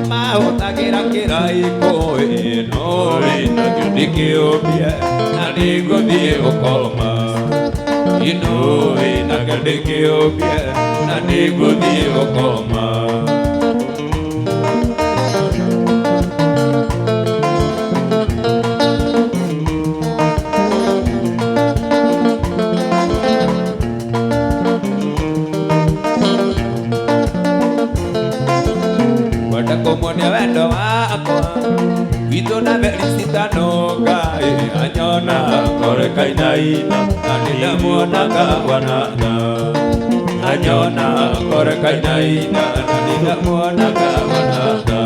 Mahũthagĩra kĩraikũ ĩno ĩnakĩo ndĩkĩũmbie na nĩngũthiĩ gũkoma ino ĩnakĩo ndĩkĩũmbie na nĩngũthiĩ gũkoma. Kwenda kũmuonia wendo wakwa witũ na Felicitano Ngai anyona kore kainaina na nĩndamuonaga wanana anyona kore kainaina na nĩndamuonaga wanana.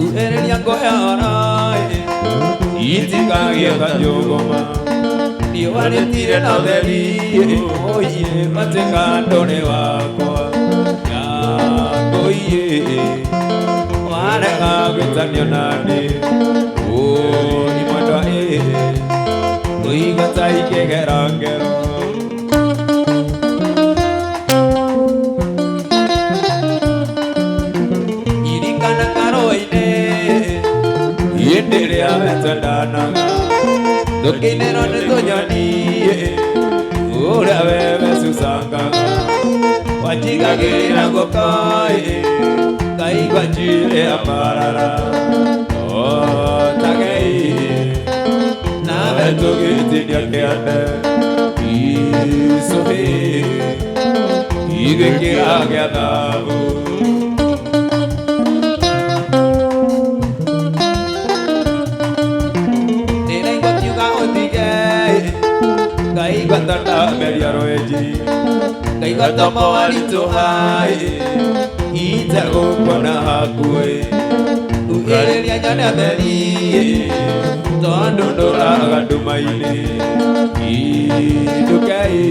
Uhereria ngoyora itikagia njũgũma riũa rĩtire na ũtheri oiye matĩka ndũrĩ wakwa nyangũiye warega gwĩtanio nani ũni mwendwa ĩ ngũigua ta ikĩgera ngero. Irikana karũĩ-inĩ hĩndĩ ĩrĩa wetwendanaga tũkĩinĩrwo nĩ tũnyoni ũrĩa we wecucangaga wanjigagĩrĩra guoko ngaigua njuĩrĩ marara otagei nawe tũgĩtinia kĩande icũhĩ igĩkĩra gĩa thahabu. Ndĩraigua kiuga ũtige ngaigua ta ndameria rwenji ngaigua tomo waritũha itegũkuona hakuhĩ ugĩrĩria nyone ũtheri tondũ ndũraga nduma-inĩ indũkei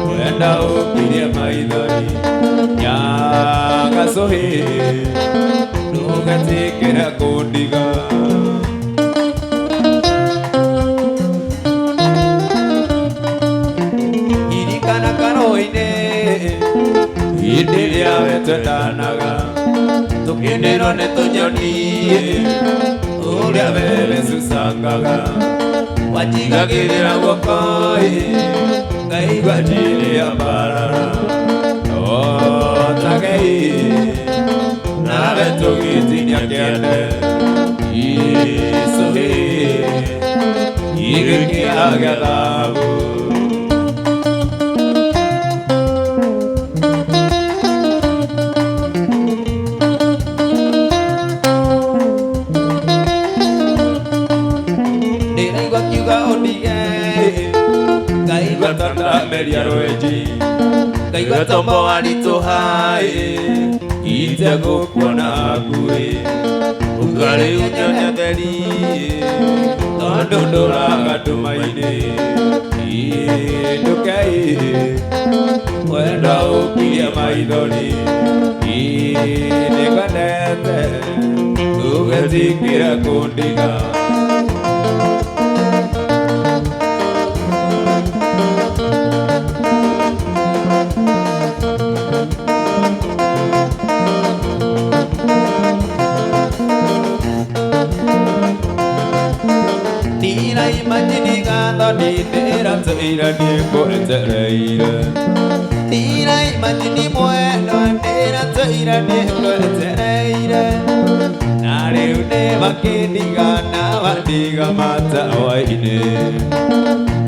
wenda ũkirie maithori nyagacũhĩ ndũgetĩkĩre kũndiga. Irikana karũĩ-inĩ hĩndĩ ĩrĩa wetwendanaga tũkĩnĩrwo nĩ tũnyoni ũrĩa we wecucangaga wanjigagĩrĩra guoko ngaigua njuĩrĩ marara otagei nawe tũgĩtinia kĩande icũhĩ igĩkĩra gĩa thahabu. Ndĩraigua kiuga ũndige ngaigua ta ndameria rwenji ngaigua tombo waritũha itegũkuona hakuhĩ ũkarĩ ũnyone ũtheri tondũ ndũraga nduma-inĩ indũkei wenda ũkirie maithori nĩngwendete ndũgetikĩre kũndiga. Ndira imagine gatho ndindĩra Ndĩratũire nĩngwetereire. Ndiraimani mwendwa ndĩratũire nĩngwetereire. Na rĩu nĩmakĩndiga na wandiga matawa-inĩ.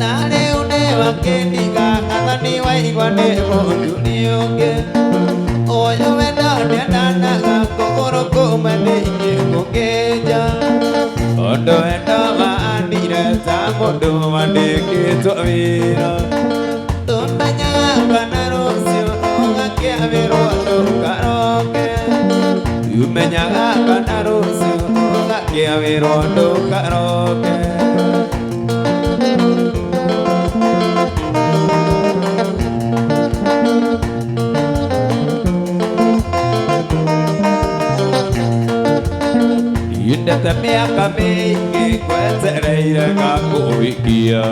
Na rĩu nĩmakĩndiga athani waigua nĩ mũthuri ũngĩ. Ũyũ wendo ndendanaga kũgũrũ kũmwe thĩinĩ kũngĩ nja. Ũndũ wendo waandire ta mũndũ wandĩkĩtwo wĩra. Tũmenyaga kana rũciũ ũgakĩabĩrwo ndũkaroke. Umenyaga kana rũciũ ũgakĩabĩrwo ndũkaroke. Ndete mĩaka mĩingĩ ngwetereire ngakũhikia.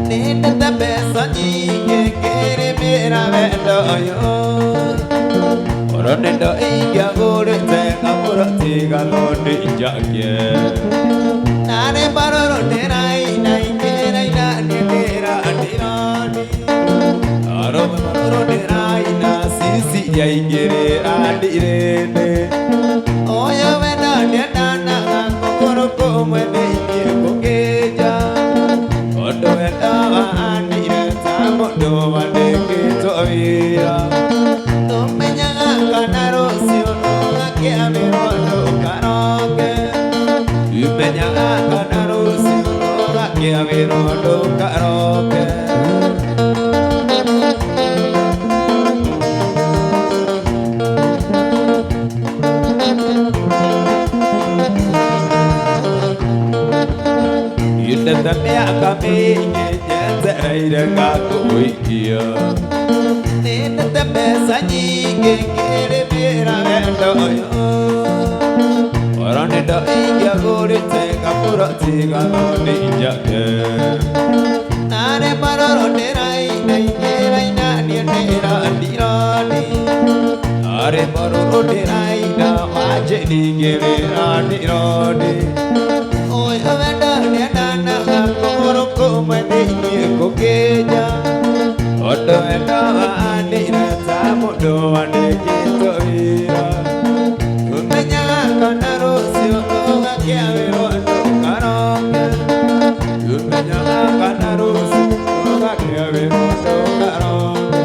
Nĩndete mbeca nyingĩ ngĩrĩmĩra wendo ũyũ. Oro nĩndo ingĩagũrĩte ngagũra tiga thoni njakie. Narĩ mbarũrũ ndĩraina ingĩraina niĩ ndĩrandironi. Oro mbarũrũ ndĩraina Cecilia ingĩrĩra ndirĩndĩ. Ũyũ wendo ndendanaga kũgũrũ kũmwe thĩinĩ kũngĩ nja. Ũndũ wendo waandire ta mũndũ wandĩkĩtwo wĩra. Tũmenyaga kana rũciũ ũgakĩabĩrwo ndũkaroke. Umenyaga kana rũciũ ũgakĩabĩrwo ndũkaroke. Ndete mĩaka mĩingĩ njetereire ngakũhikia. Nĩndete mbeca nyingĩ ngĩrĩmĩra wendo ũyũ. Oro nĩndo ingĩagũrĩte ngagũra tiga thoni njake. Narĩ mbarũrũ ndĩraina ingĩraina niĩ ndĩrandironi. Narĩ mbarũrũ ndĩraina Wanjĩri ngĩrĩra ndironi. Ũyũ wendo ndendanaga kũgũrũ kũmwe thĩinĩ kũngĩ nja. Ũndũ wendo waandire ta mũndũ wandĩkĩtwo wĩra. Ũmenyaga kana rũciũ ũgakĩabĩrwo ndũkaroke. Ũmenyaga kana rũciũ ũgakĩabĩrwo ndũkaroke.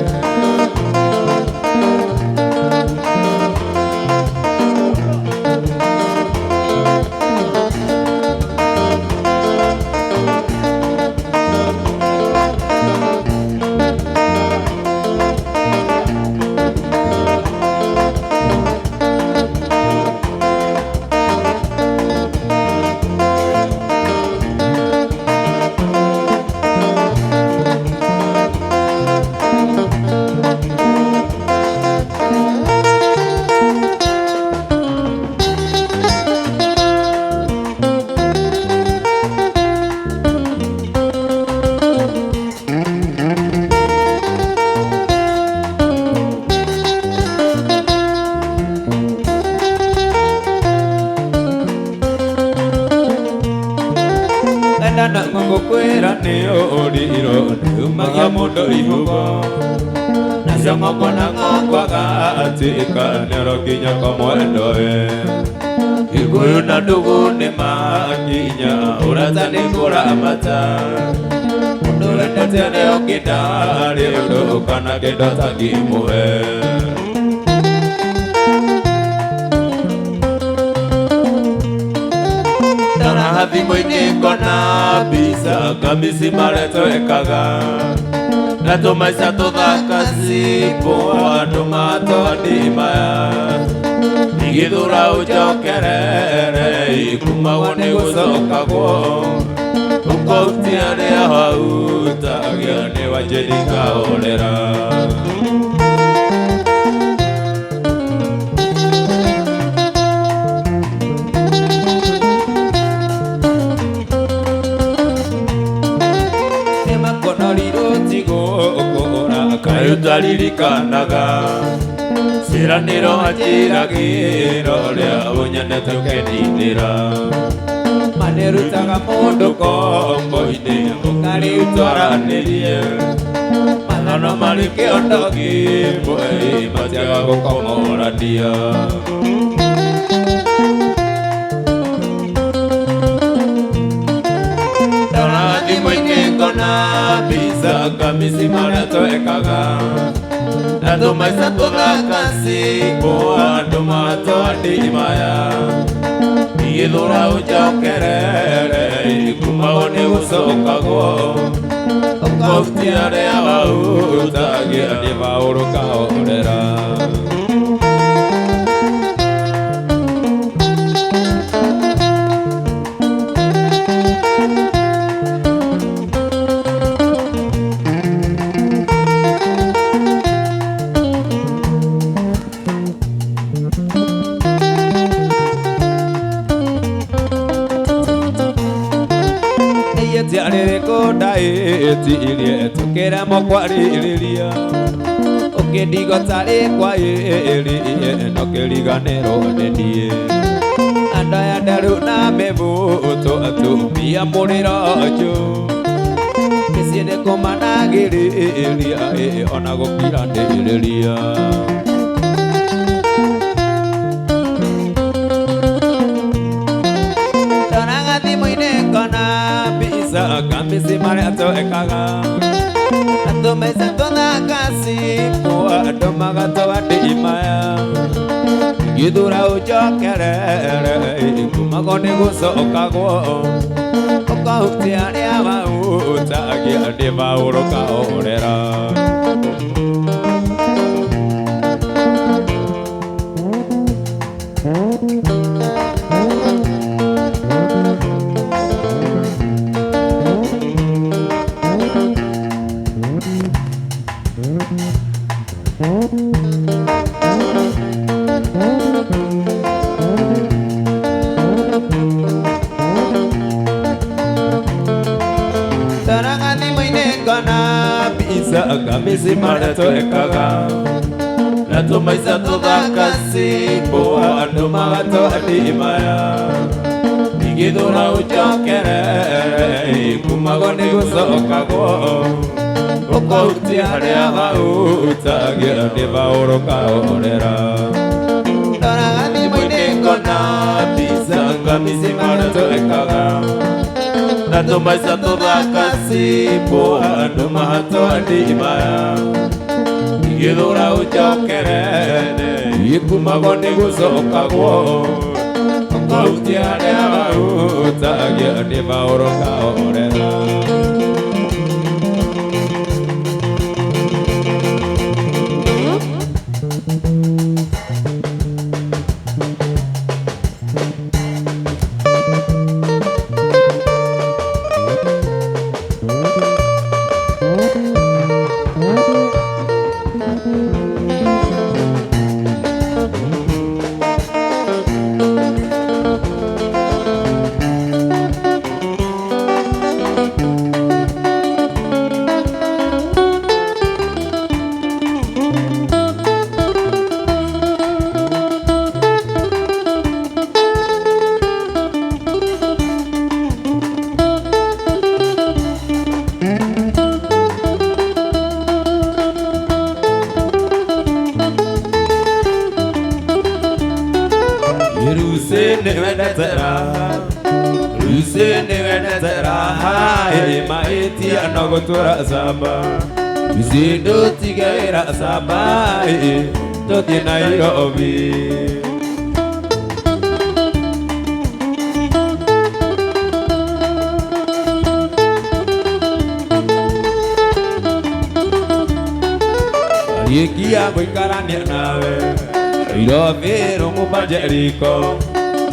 Endana ngũkwĩra nĩ ũrirũ nĩumagia mũndũ ihũgo. Nacio ng'ongo na ng'ongwaga atĩka nĩoro nginya kwa mwendowe. Gĩkũyũ na ndũgũ nĩ makinya ũrata nĩ kũramata. Mũndũ wendete nĩ ũngĩ ndarĩ ũndũ kana kĩndũ atangĩmũhe. Ndora thimũ-inĩ ngona mbica kamisi marĩa twekaga. Na tũmaica tũthaka cipo andũ matoni maya. Igĩthura ũnjokerere ikumagwo nĩ gũcokagwo. Ũkautia arĩa hautagia nĩ Wanjĩri ngahorera. Nĩmakonorirwo tigũkũra kaĩ ũtaririkanaga. Ciĩranĩro anjĩragĩra ũrĩa ũnyendete ũkeninĩra. Manĩrutaga mũndũ kombo-inĩ ũkarĩ ũtwaranĩrie Mathano marĩ kĩondo kĩmwe matiaga gũkomorania Ndora thimũ-inĩ ngona mbica kamisi marĩa twekaga na tũmaica tũthaka cimbo andũ matwandimaya Igĩthũra ũnjokerere kumagwo nĩ gũcokagwo ũkahutia arĩa wahutagia nĩ maũndũ kahorera Ndaĩtirie tũkĩremwo kwarĩrĩria ũkĩndigota rĩ kwa ĩrĩ no kĩriganĩrwo nĩ niĩ andũ aya nderũ na mĩbũtũ atumia mũrĩro njũ mĩciĩ nĩ kũmanagĩrĩria ona gũkiranĩrĩria Ndoraga thimũ-inĩ ngona mbica kamisi marĩa twekaga na tũmaica tũthaka cimbo andũ magatwandimaya Gĩthũra ũnjokerere kumagwo nĩ gũcokagwo ũkahutia arĩa wahutagia nĩ maũndũ kahorera Ndoraga thimũ-inĩ ngona mbica kamisi marĩa twekaga na tũmaica tũthaka cimbo andũ magatwandimaya Igĩthũra ũnjokerere kumagwo nĩ gũcokagwo ũkahutia arĩa wahutagia nĩ maũndũ kahorera Ndoraga thimũ-inĩ ngona mbica kamisi marĩa twekaga na tũmaica tũthaka cimbo andũ magatwandimaya Igĩthũra ũnjokerere kumagwo nĩ gũcokagwo ũkahutia arĩa wahutagia nĩ maũndũ kahorera Rucĩ wendete raha Rucĩ wendete raha mahĩtia no gũtũra camba Rucĩ ndũtige wĩra camba tũthiĩ Nairobi Arĩkia gũikarania nawe Nairobi rũmũmba Jeriko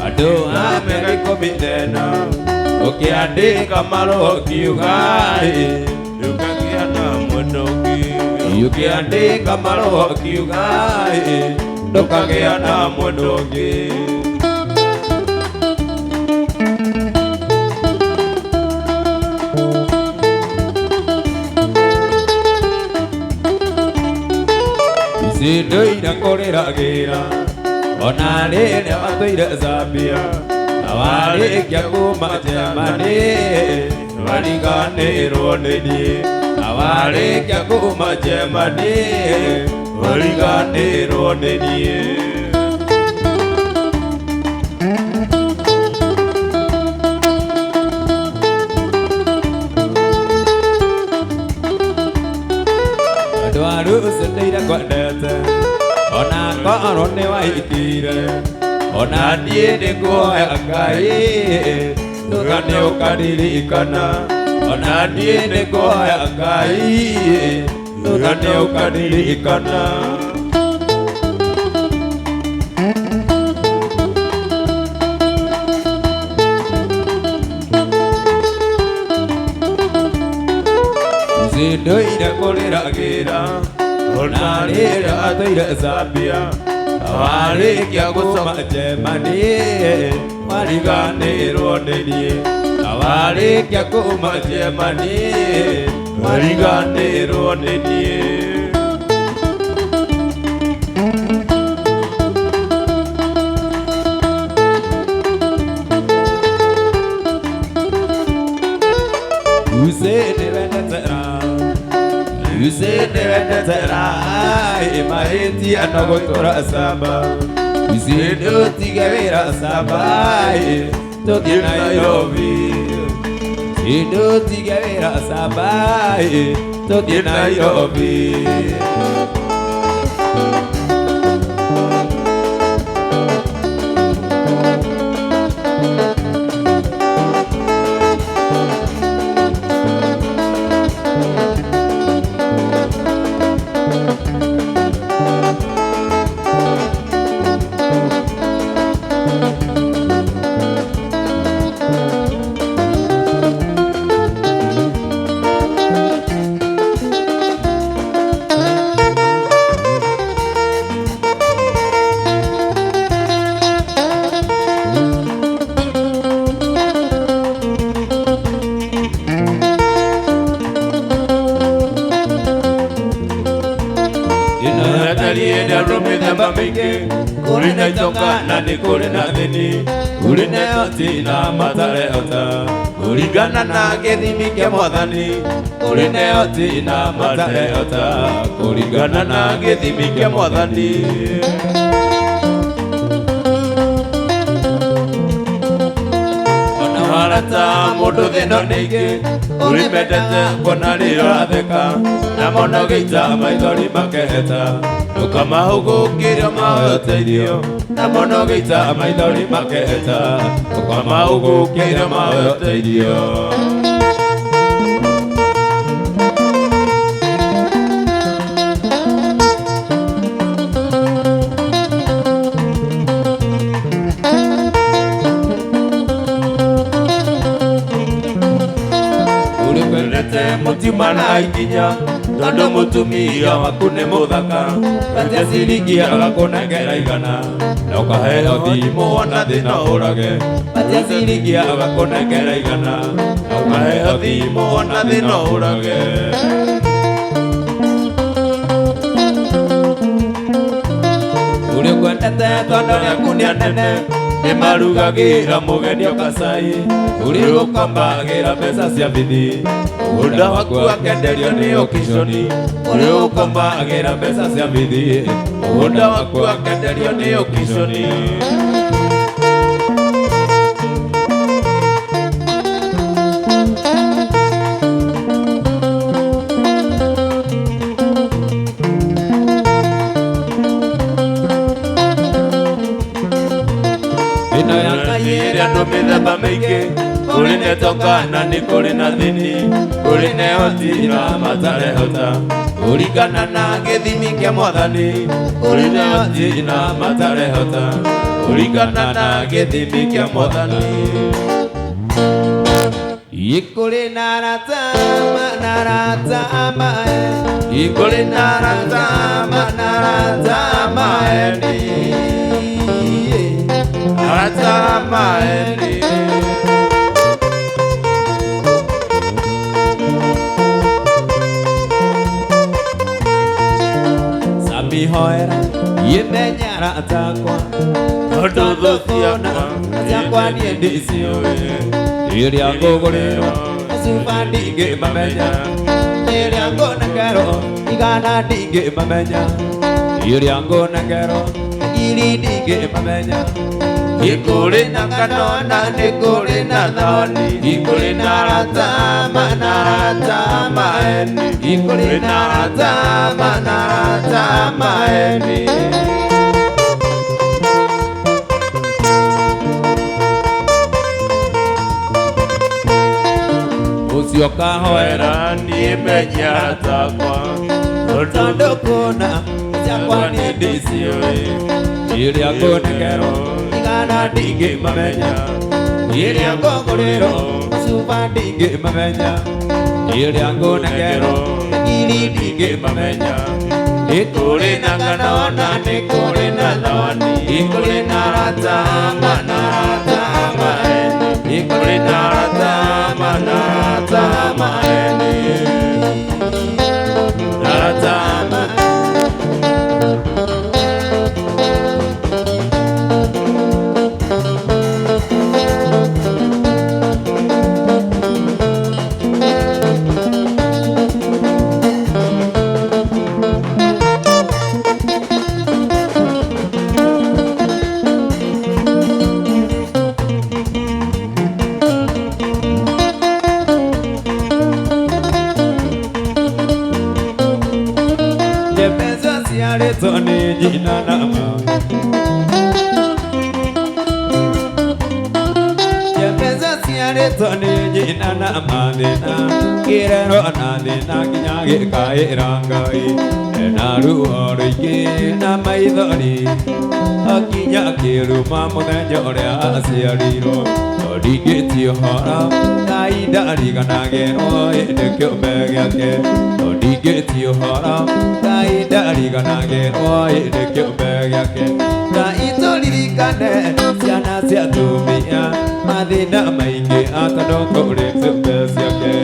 andũ a mĩaka ikũmi na ĩna ũkĩandĩka marũa ũkiuga Ndũkagĩa na mwena ũngĩ ũkĩandĩka marũa ũkiuga ndũkagĩa na mwena ũngĩ Ici ndũire kũrĩragĩra ona rĩrĩa watũire Zambia na Warĩkia kuma Germany wariganĩrwo nĩ niĩ. Warĩkia kuma Germany wariganĩrwo nĩ niĩ. Ndwarucu ndĩire kwendete ona korwo nĩ wahikire ona niĩ nĩnguoya Ngai thutha nĩ ũkandirikana ona niĩ nĩnguoya Ngai thutha nĩ ũkandirikana. Ndoire kũrĩragĩra ona rĩrĩa atũire Zambia warĩkia gũcoma Germany wariganĩrwo nĩ niĩ. Warĩkia kuma Germany wariganĩrwo nĩ niĩ. Mahĩtia no gũtũra camba ndũtige wĩra camba tũthiĩ Nairobi ndũtige wĩra camba tũthiĩ Nairobi. Kũrĩ na itonga na nĩ kũrĩ na thĩni kũrĩ na ehoti na matarehota kũringana na gĩthimi kĩa Mwathani kũrĩ na ehoti na matarehota kũringana na gĩthimi kĩa Mwathani. Ona warata mũndũ thĩno nĩingĩ ũrĩmendete kuona rĩrĩa ũratheka na mono gĩita maithori makeheta ndũkamahũgũkĩre mahoe ũteithio na mono gĩita maithori makeheta ndũkamahũgũkĩre mahoe ũteithio. Mũtiuma na ikinya tondũ mũtumia waku nĩ mũthaka wetia ciringi agakũnengera igana na ũkaheo thimũ ona thĩna ũrage wetia ciringi agakũnengera igana na ũkaheo thimũ ona thĩna ũrage. Ũrĩ ũkwendete tondũ rĩaku nĩ anene nĩ marugagĩra mũgeni ũkacai ũrĩ ũkombagĩra mbeca cia bithi mũgũnda waku akenderio nĩ okiconi ũrĩ ũkombagĩra mbeca cia bithi mũgũnda waku akenderio nĩ okiconi. Ĩno ya Ngai ĩrĩ andũ mĩthemba mĩingĩ kũrĩ na itonga na nĩ kũrĩ na thĩni kũrĩ na ehoti na matarehota kũringana na gĩthimi kĩa Mwathani kũrĩ na ehoti na matarehota kũringana na gĩthimi kĩa Mwathani. Kũrĩ na arata na arata mae kũrĩ na arata na arata maeni arata maeni. Sami hoera yemenya arata akwa Tondũ thũ ciakwa ciakwa niĩ ndiciũĩ rĩrĩa ngũgũrĩrwo cuba ndingĩmamenya rĩrĩa ngũnengerwo igana ndingĩmamenya rĩrĩa ngũnengerwo ngiri ndingĩmamenya Nĩ na kanona nĩ kũrĩ na thoni Nĩ na arata na arata maeni Nĩ na arata na arata maeni. Ũcio kahoera niĩ menya takwa tondũ kũna ciakwa niĩ ndiciũĩ rĩrĩa ngũnengerwo igana ndingĩmamenya rĩrĩa ngũgũrĩrwo cuba ndingĩmamenya rĩrĩa ngũnengerwo ngiri ndingĩmamenya nĩ kũrĩ na kanona nĩ kũrĩ na thoni nĩ kũrĩ na arata na arata maeni nĩ kũrĩ na arata na arata maeni arata maeni. Ciarĩtwo nĩ nyina na mami Njembeca ciarĩtwo nĩ nyina na mathĩna kĩrero na thĩna nginya gĩkaĩra Ngai na ruo rũingĩ na maithori akinya akĩruma mũthenya ũrĩa aciarirwo ndingĩtie ũhoro Ngai ndariganagĩrwo ĩndĩ kĩũmbe gĩake ndingĩtie ũhoro Ngai ndariganagĩrwo ĩndĩ kĩũmbe gĩake Ngai tũririkane ciana cia atumia mathĩna maingĩ tondũ kũrĩ ciũmbe ciake.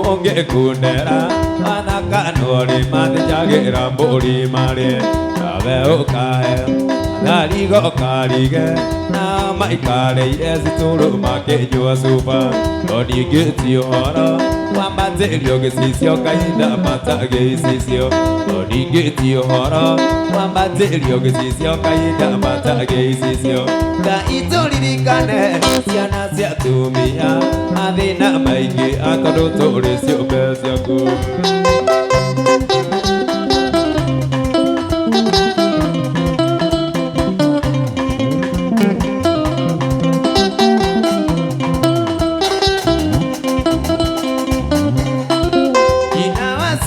Ũngĩkundera mathaka nori mathĩnjagĩra mbũri marĩe nawe ũkahe tharigo ũkarige na maikarĩire citũrũ makĩnyua cuba no ndingĩtie ũhoro wambatĩrio gĩcicio kahinda matagĩicicio no ndingĩtie ũhoro wambatĩrio gĩcicio kahinda matagĩicicio Ngai tũririkane ciana cia atumia mathĩna maingĩ tondũ tũrĩ ciũmbe ciaku.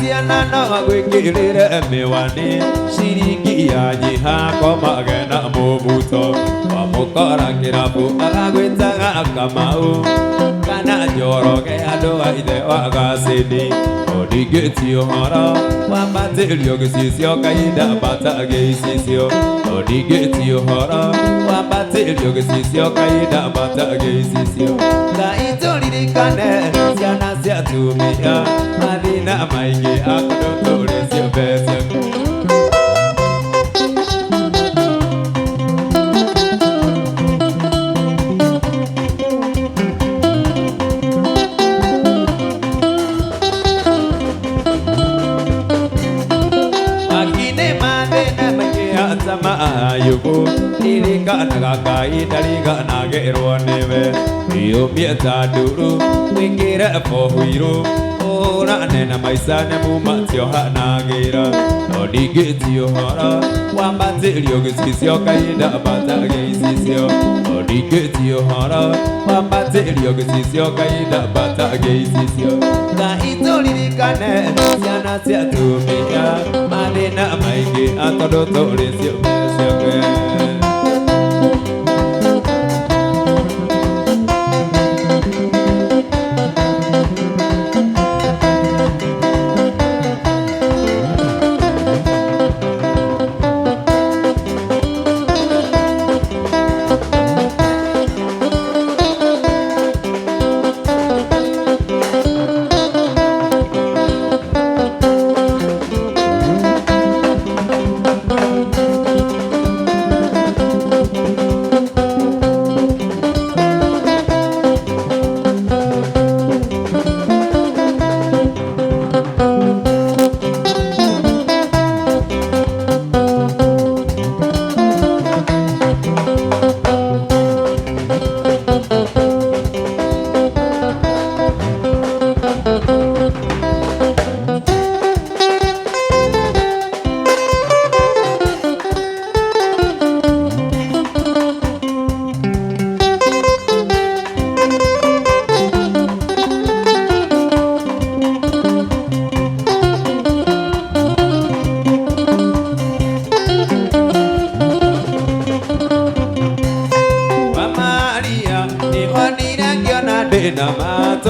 Ciana no agwĩkĩrĩre mĩwani ciringi ya nyiha komage na mũbuto wamũkora kĩrabu agagwĩtaga Kamau kana Njoroge andũ a ithe wa Gacĩni ndingĩtie ũhoro wambatĩrio gĩcicio kahinda matagĩicicio ndingĩtie ũhoro wambatĩrio gĩcicio kahinda matagĩicicio Ngai tũririkane ciana cia atumia mathĩna maingĩ tondũ tũrĩ ciũmbe ciaku. Ayubu ririkanaga Ngai ndariganagĩrwo nĩwe iyũmie ta nduru wĩkĩre bohuirũ ũrane na maica nĩmu matiohanagĩra no ndingĩtie ũhoro wambatĩrio gĩcicio kahinda matagĩicicio no ndingĩtie ũhoro wambatĩrio gĩcicio kahinda matagĩicicio Ngai tũririkane ciana cia atumia mathĩna maingĩ tondũ tũrĩ ciũmbe ciake.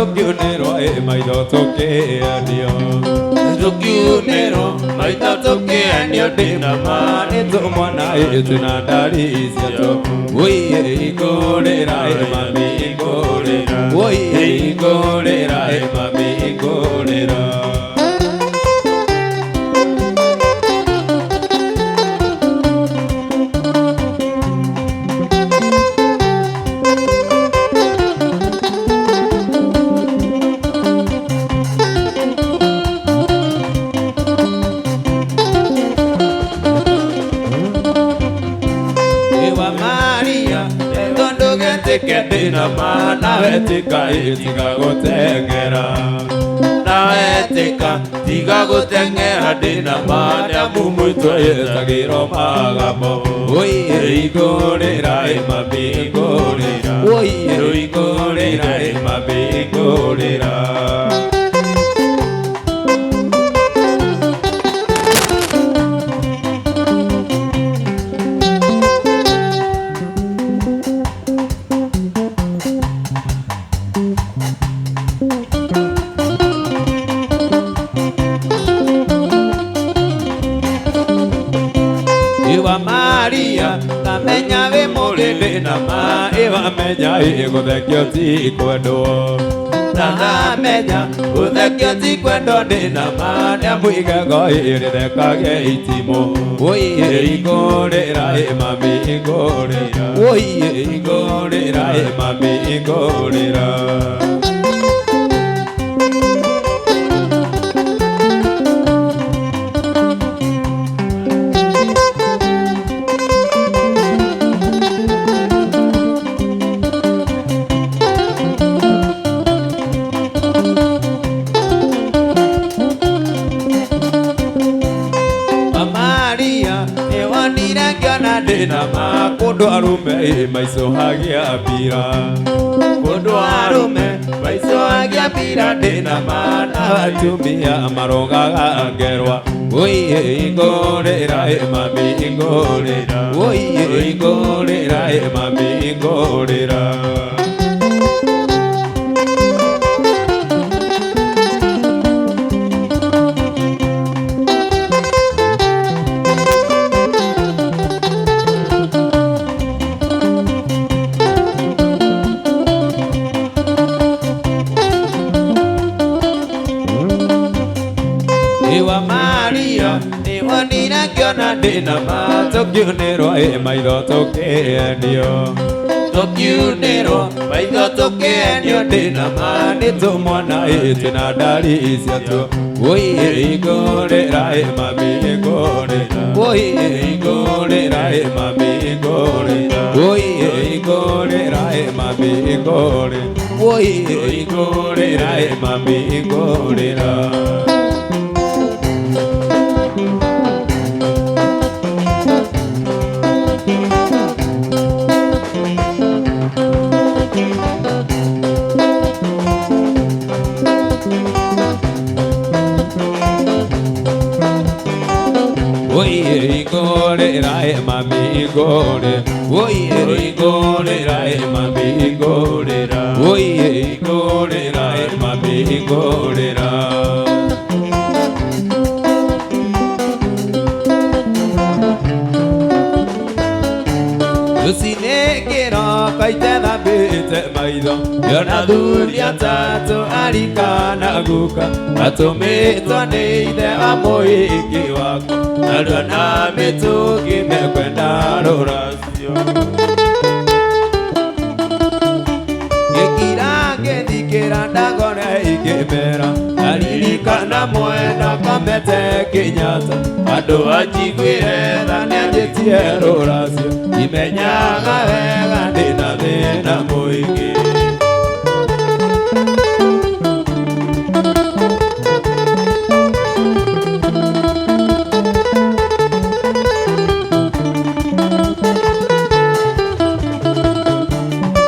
Tũkiunĩrwo ĩ maitho tũkĩendio Tũkiunĩrwo maitho tũkĩendio ndĩna ma nĩ tũmwana ĩ twĩna ndari ciatuo Wũiĩ ngũrĩra ĩ mami ngũrĩra Wũiĩ ngũrĩra ĩ mami ngũrĩra Ewa Maria, tondu getĩke ndĩna ma nawe ĩtĩka ĩ tiga gũteng'era nawe ĩtĩka tiga gũteng'era ndĩna ma nĩamu mũitũ ĩtagĩrwo magambo Wũiĩ ngũrĩra ĩ mami ngũrĩra Wũiĩ ngũrĩra ĩ mami ngũrĩra Ewa Maria, tamenya wĩ mũrĩndĩ na ma ĩwa menya ĩ gũthekio ti kwendwo Ndamenya gũthekio ti kwendwo ndĩna ma nĩamu igego ĩ rĩthekage itimũ Wũiĩ ngũrĩra ĩ mami ngũrĩra Wũiĩ ngũrĩra ĩ mami ngũrĩra Maria, nĩwonire ngĩona ndĩna ma kũndũ arũme ĩ maicũhagia mbira kũndũ arũme maicũhagia mbira ndĩna ma na atumia marogaga ngerwa Wũiĩ ngũrĩra ĩ mami ngũrĩra Wũiĩ ngũrĩra ĩ mami ngũrĩra Ewa Maria, nĩwonire ngĩona ndĩna ma tũkiunĩrwo ĩ maitho tũkĩendio Tũkiunĩrwo maitho tũkĩendio ndĩna ma nĩ tũmwana ĩ twĩna ndari ciatuo Wũiĩ ngũrĩra ĩ mami ngũrĩra Wũiĩ ngũrĩra ĩ mami ngũrĩra Wũiĩ ngũrĩra ĩ mami ngũrĩra Wũiĩ ngũrĩra ĩ mami ngũrĩra Wũiĩ ngũrĩra ĩ mami ngũrĩra Wũiĩ ngũrĩra ĩ mami ngũrĩra Wũiĩ ngũrĩra ĩ mami ngũrĩra Rũcinĩ kĩroko itethambĩte maitho ngĩona athuri atatũ arika na guka matũmĩtwo nĩ ithe wa mũhiki wakwa narua na mĩtũngi mekwenda rũracio Ngĩkira ngĩthikĩra ndagore ikĩmera aririkana mwena Kamete Kenyatta andũ anjiguĩre tha nĩanjĩtie rũracio imenyaga wega ndĩna thĩna mũingĩ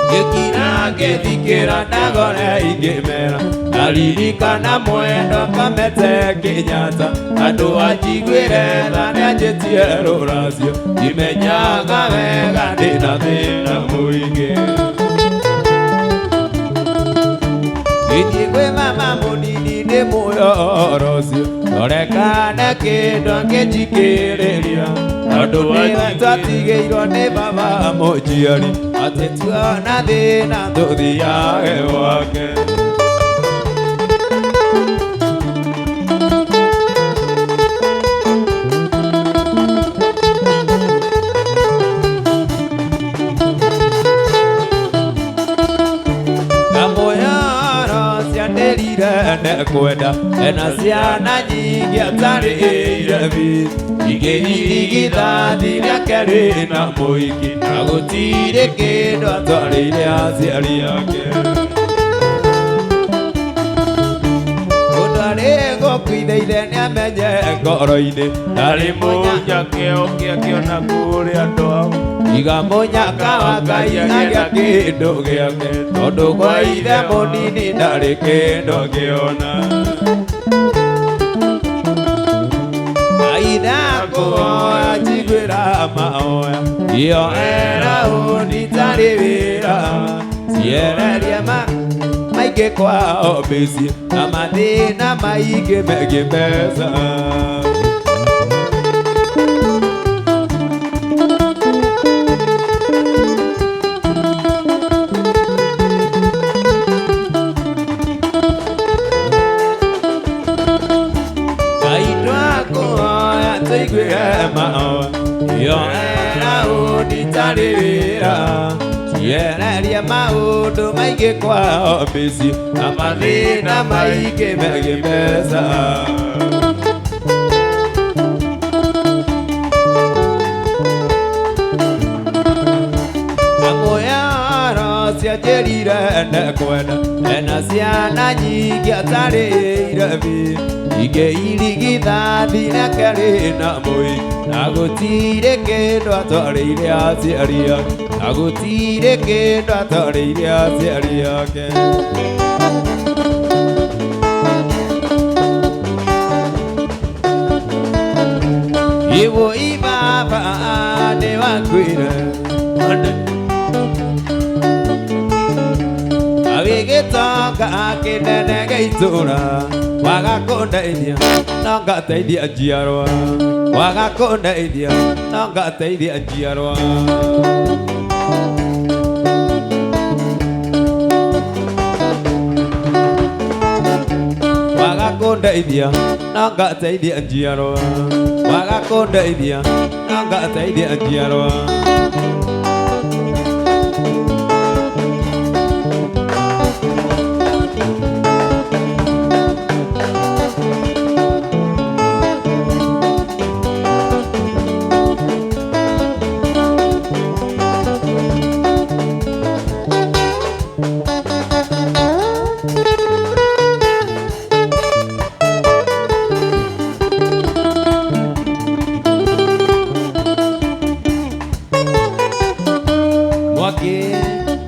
Ngĩkira ngĩthikĩra ndagore ingĩmera aririkana mwendo Kamete Kenyatta andũ anjiguĩre tha nĩanjĩtie rũracio imenyaga wega ndĩna thĩna mũingĩ Muoyo ũcio orekane kĩndũ angĩnjikĩrĩria tondũ nĩwe twatigĩirwo nĩ baba mũnjiari atĩ tuona thĩna tũthiage gwake. Kwenda ena ciana nyingĩ atarĩire bithi ingĩ irigithathi rĩake rĩna mũingĩ na gũtirĩ kĩndũ atwarĩire aciari ake. Mũndũ arĩ gũkuithaithe nĩamenye ngoro-inĩ ndarĩ mũnyake oke akĩona kũrĩ andũ ao iga mũnyaka wa Ngai agĩa kĩndũ gĩake tondũ kwa ithe mũnini ndarĩ kĩndũ angĩona. Aitha kũhoya njiguĩra mahoya iyo era ũnitarĩ wĩra ciereria maingĩ kwao mĩciĩ na mathĩna maingĩ megiĩ mbeca. Iyo era ũnitarĩ wĩra ciereria maũndũ maingĩ kwao mĩciĩ na mathĩna maingĩ megiĩ mbeca. Amũyaro cianjĩrire ndekwenda ena ciana nyingĩ atarĩire bithi ingĩ irigithathi rĩake rĩna mũingĩ na gũtirĩ kĩndũ atwarĩire aciari ake na gũtirĩ kĩndũ atwarĩire aciari ake. Iwo ibaba nĩwakuire agĩgĩtonga kĩnene gĩa itũũra waga kũndeithia no ngateithia njiarwa waga kũndeithia no ngateithia njiarwa. Waga kũndeithia no ngateithia njiarwa waga kũndeithia no ngateithia njiarwa.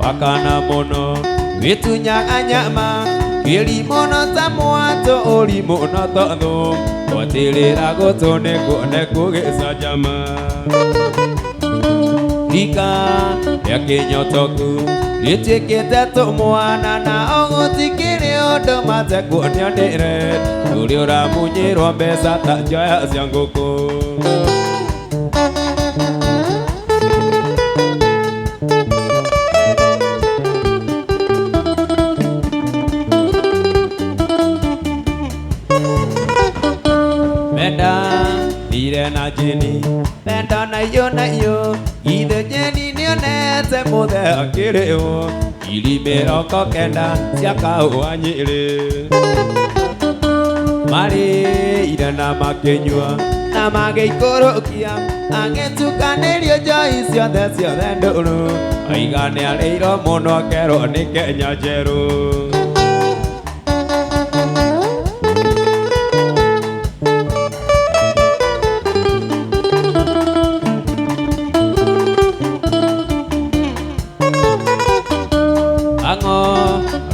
Wakana mũno wĩtunyaga nyama kĩrimũ no ta mwatũ ũrimũ no ta thũ gwatirĩra gũtũ nĩkuone gũgĩcanjama. Rika rĩa kĩnyotoku rĩtuĩkĩte tũmwana na gũtikĩrĩ ũndũ matekuonio nĩ red ũrĩa ũramunyĩrwo mbeca ta njoya cia ngũkũ. Menda na jeni menda na iyo na iyo ithe jeni nĩonete mũthe akĩrĩhwo ngiri mĩrongo kenda cia kahũa Nyĩrĩ. Marĩire na makĩnyua na magĩikũrũkia agĩtukanĩrio njohi ciothe ciothe ndũrũ oiga nĩarĩirwo mũno akerwo nĩ Kenya njerũ.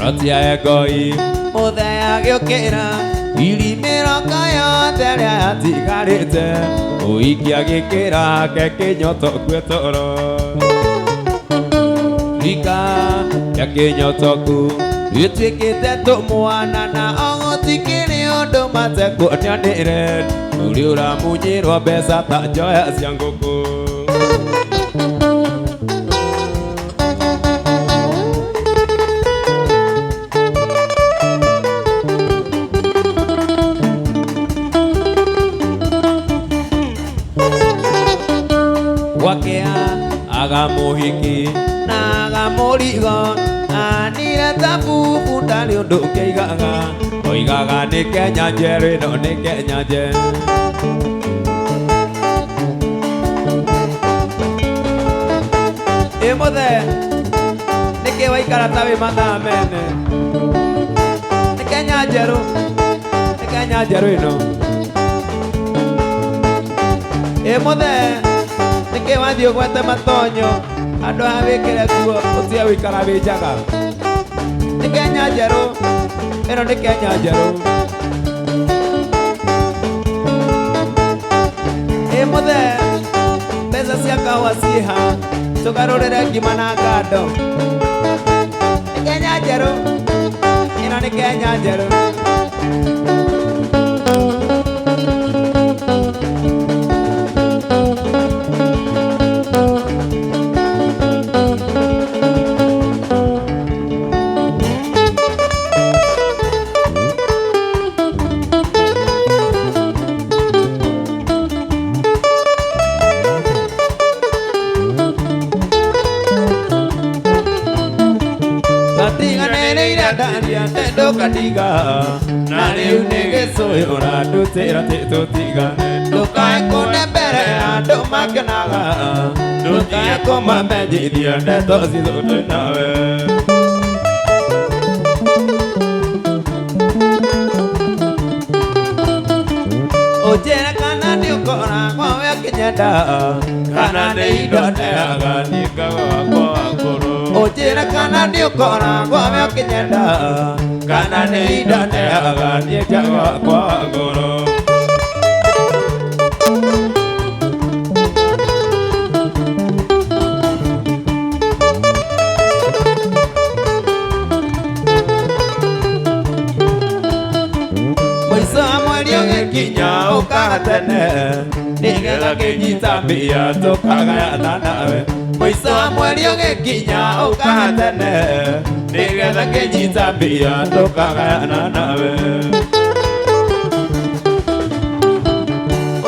Rotia egoi mũthe agĩũkĩra ngiri mĩrongo yothe ĩrĩa yatigarĩte ũiki agĩkĩra ke kĩnyotoku toro. Rika rĩa kĩnyotoku rĩtuĩkĩte tũmwana na Gũtikĩrĩ ũndũ matekuonia nĩ red. Ũrĩ ũramunyĩrwo mbeca ta njoya cia ngũkũ. Gwakĩa aga mũhiki na aga mũrigo anire ta bubu ndarĩ ũndũ ũkĩigaga oigaga nĩ Kenya njerũ ĩno nĩ Kenya njerũ. Ĩ mũthe nĩkĩ waikara ta wĩ mathaa mene? Nĩ Kenya njerũ, nĩ Kenya njerũ ĩno. Ĩ mũthe nĩkĩ wathiĩ ũgwete matonyo andũ aya wĩkĩre nguo ũtige gũikara wĩ njaga? Nĩ Kenya njerũ ĩno nĩ Kenya njerũ. Ĩ mũthe mbeca cia kahũa ciĩha tũgarũrĩre ngima na ngando? Nĩ Kenya njerũ ĩno nĩ Kenya njerũ. Ndũkatiga na rĩu nĩ gĩcũĩ ũrandutĩra atĩ tũtigane. Ndũkae kũne mbere andũ makenaga, ndũkae kũmamenyithia ndeto citũ twĩ nawe. Ũnjĩre kana nĩũkoragwo wĩ ũkĩnyenda kana nĩ indo ndeaga niĩ ngaga wakwa wa ngoro. Ũnjĩre kana nĩũkoragwo wĩ ũkĩnyenda kana nĩ indo ndeaga niĩ ngaga wakwa wa ngoro. Mũico wa mweri ũgĩkinya ũkaga tene nĩgetha ngĩnyita mbia tũkagayana nawe. Mũico wa mweri ũgĩkinya ũkaga tene nĩgetha ngĩnyita mbia tũkagayana nawe.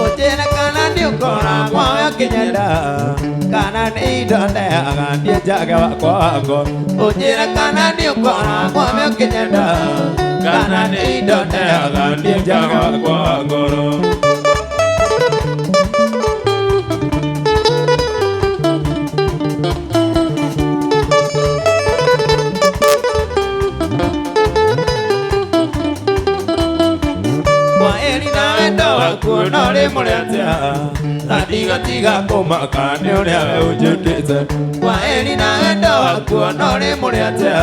Ũnjĩre kana nĩũkoragwo wĩ ũkĩnyenda kana nĩ indo ndeaga niĩ njage wakwa wa ngoro. Ũnjĩre kana nĩũkoragwo wĩ ũkĩnyenda kana nĩ indo ndeaga niĩ njage wakwa wa ngoro. Eri na wendo waku no rĩ mũrĩ atĩa na ndigatiga kũmaka nĩ ũrĩa we ũnjĩkĩte. Kwa eri na wendo waku no rĩ mũrĩ atĩa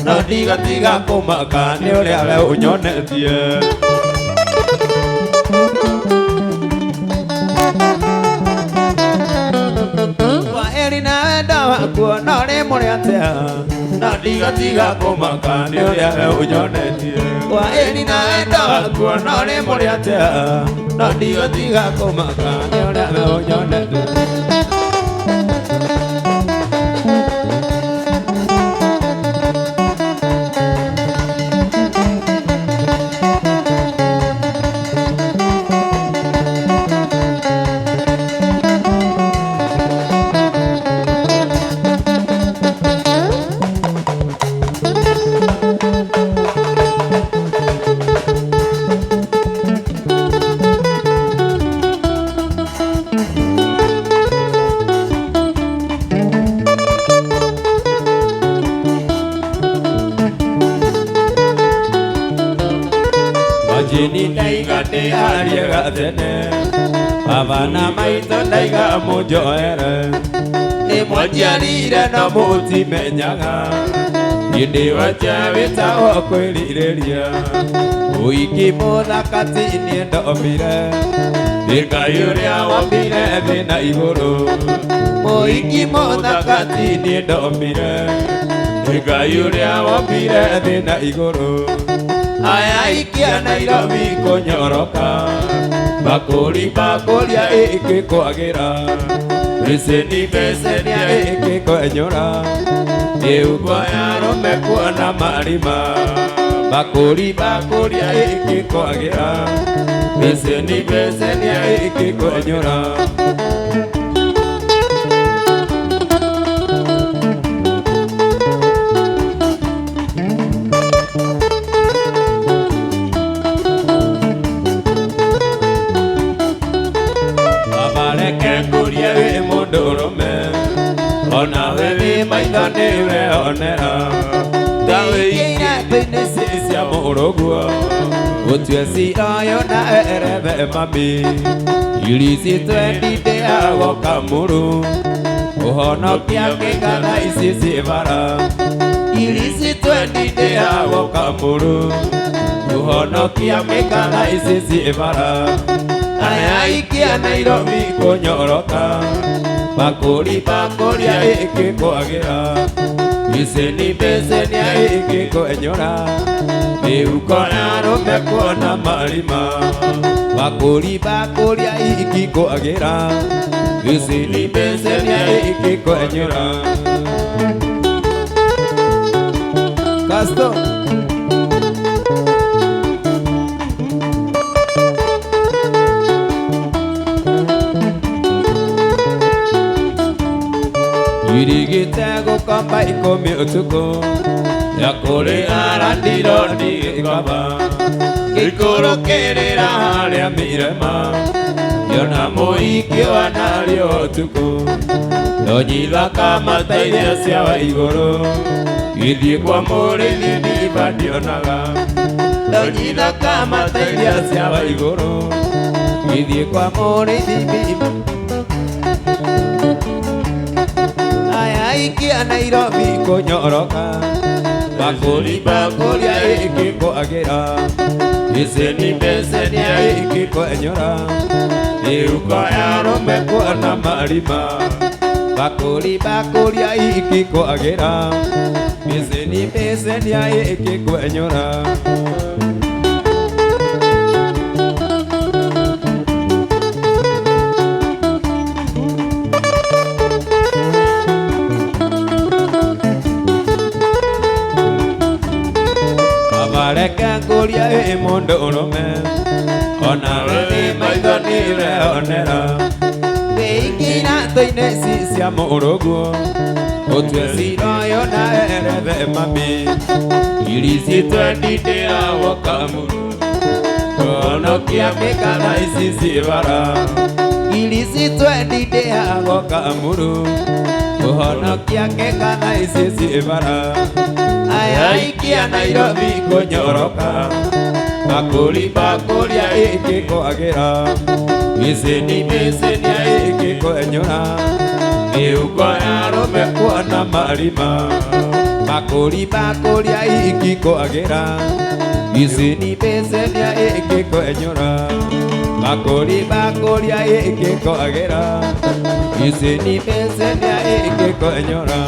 na ndigatiga kũmaka nĩ ũrĩa we ũnyonetie. Kwa eri na wendo waku no rĩ mũrĩ atĩa na ndigatiga kũmaka nĩ ũrĩa we ũnyonetie. Kwa eri na wendo waku no rĩ mũrĩ atĩa na ndigatiga kũmaka nĩ ũrĩa we ũnyonetie. Majini ndaiga ndĩharie gatene baba na maitũ ndaiga mũnjoere nĩ mwanjiarire no mũtimenyaga niĩ ndĩ wanja wĩtagwo kwĩrirĩria ũiki mũthaka ti niĩ ndombire nĩ Ngai ũrĩa wombire thĩ na igũrũ. Mũiki mũthaka ti niĩ ndombire nĩ Ngai ũrĩa wombire thĩ na igũrũ. Aya ikia Nairobi kũnyoroka bakũri bakũria ĩkĩkwagĩra beceni beceni ĩkĩkwenyũra mĩhuko ya arũme kuona marima bakũri bakũria ĩkĩkwagĩra beceni beceni ĩkĩkwenyũra. Mũndũrũme onawe wĩ maitho nĩweonera ndawĩingĩra cia mũrũguo gũtue cira ũyũ na erethe mami irici twendindĩagwo kamũrũ ũhonokia kĩngana ici ciĩ bara irici twendindĩagwo kamũrũ ũhonokia kĩngana ici ciĩ bara aya ikia Nairobi kũnyoroka bakũri bakũria ĩkĩkwagĩra beceni beceni ĩkĩkwenyũra mĩhuko ya arũme kuona marima bakũri bakũria ĩkĩkwagĩra beceni beceni ĩkĩkwenyũra. Casto. Irigite gũkomba ikũmi ũtukũ ya kũrĩ arandiro ndigĩkoma ngĩikũrũkĩrĩra harĩa mĩrema yona mũingĩ wa narĩo ũtukũ ndonyithaka mateithia cia wa igũrũ gĩthiĩ kwa mũrĩithi ndiba ndionaga ndonyithaka mateithia cia wa igũrũ gĩthiĩ kwa mũrĩithi ndiba. Ikia Nairobi kũnyoroka bakũri bakũria ĩkĩkwagĩra beceni beceni ĩkĩkwenyũra mĩhuko ya arũme kuona marima bakũri bakũria ĩkĩkwagĩra beceni beceni ĩkĩkwenyũra. Reke ngũrie wĩ mũndũrũme onawe wĩ maitho nĩũreonera wĩingĩra iratũ-inĩ ci cia mũrũguo ũtue cira ũyũ na erethe mami irici twendindĩagwo kamũrũ kũhonokia mĩkana ici ciĩ bara irici twendindĩagwo kamũrũ kũhonokia mĩkana ici ciĩ bara aya ikia Nairobi kũnyoroka bakũri bakũria ĩkĩkwagĩra beceni beceni ĩkĩkwenyũra mĩhuko ya arũme kuona marima bakũri bakũria ĩkĩkwagĩra beceni beceni ĩkĩkwenyũra bakũri bakũria ĩkĩkwagĩra beceni beceni ĩkĩkwenyũra.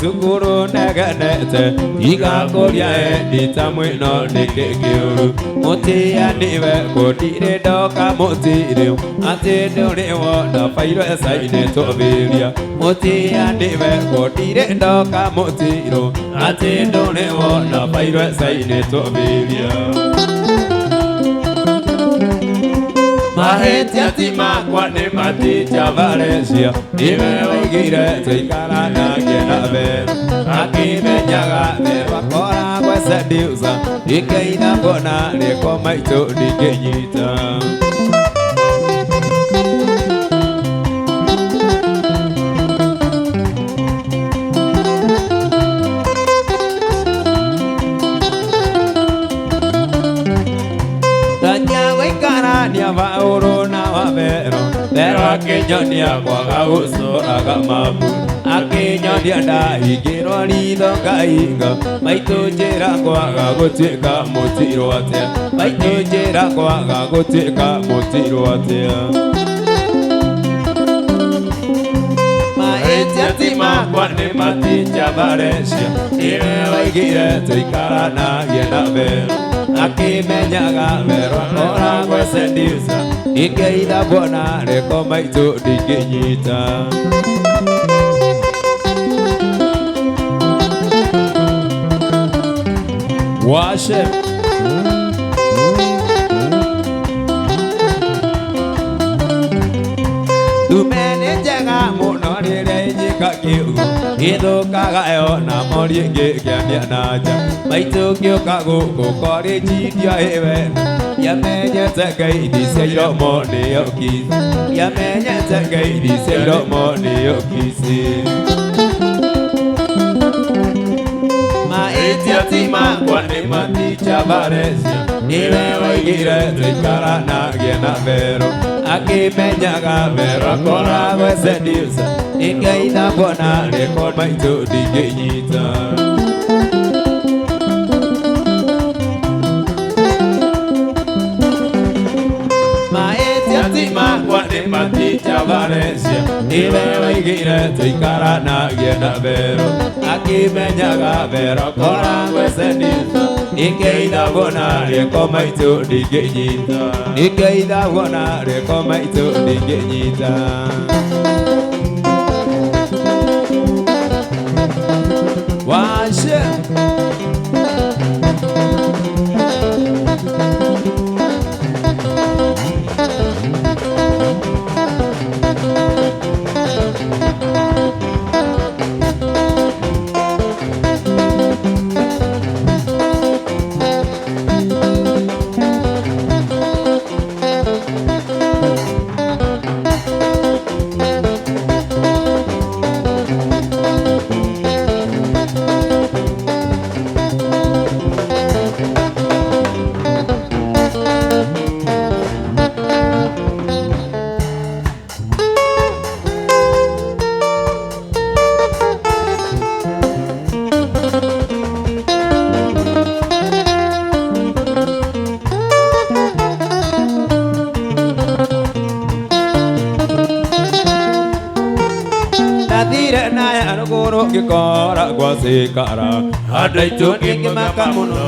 Cukuru negenete igakũria endi ta mwĩno nĩkĩ kĩũru mũtĩa nĩwe kũndirĩ ndoka mũtirĩ atĩ ndũrĩ wona bairũ ecainĩtwo thĩria mũtĩa nĩwe kũndirĩ ndoka mũtirũ atĩ ndũrĩ wona bairũ ecainĩtwo thĩria. Mahĩtia ti makwa nĩ maticha Valencia nĩwe waigire tũikara nake na mbere akĩmenyaga thĩ seducer ikeina mbona rĩko maitũ ndingĩnyita. Vero Vero akĩnyonia kwaga gũcoraga mabu akĩnyonia ndahingĩrwo ritho ngahinga maitũ njĩra kwaga gũtuĩka mũtirwo atĩa maitũ njĩra kwaga gũtuĩka mũtirwo atĩa mahĩtia ti makwa nĩ maticha Valencia nĩwe waigire tũikaranagie na Vero akĩmenyaga Vero akoragwo e seducer ingĩitha kuona rĩko maitũ ndingĩnyita Washe Ndume nĩ njega mũno rĩrĩa ĩnyika kĩugo ĩthũkaga yona mori ĩngĩkĩania na nja maitũ ngĩũka gũkũ korĩnji ndiaĩ wena ndiamenyete ngeithi cia iromo nĩyo kiss ndiamenyete ngeithi cia iromo nĩyo kiss mahĩtia ti makwa nĩ maticha Valencia nĩwe waigire tũikaranagie na Vero akĩmenyaga Vero akoragwo e seducer ingĩitha kuona rĩko maitũ ndingĩnyita mahĩtia ti makwa nĩ maticha Valencia nĩwe waigire tũikaranagie na Vero akĩmenyaga Vero akoragwo e seducer ingĩitha kuona rĩko maitũ ndingĩnyita ingĩitha kuona rĩko maitũ ndingĩnyita Washe Ndathire na ya rũgũrũ ngĩkora gwacikara andũ aitũ ngĩmaka mũno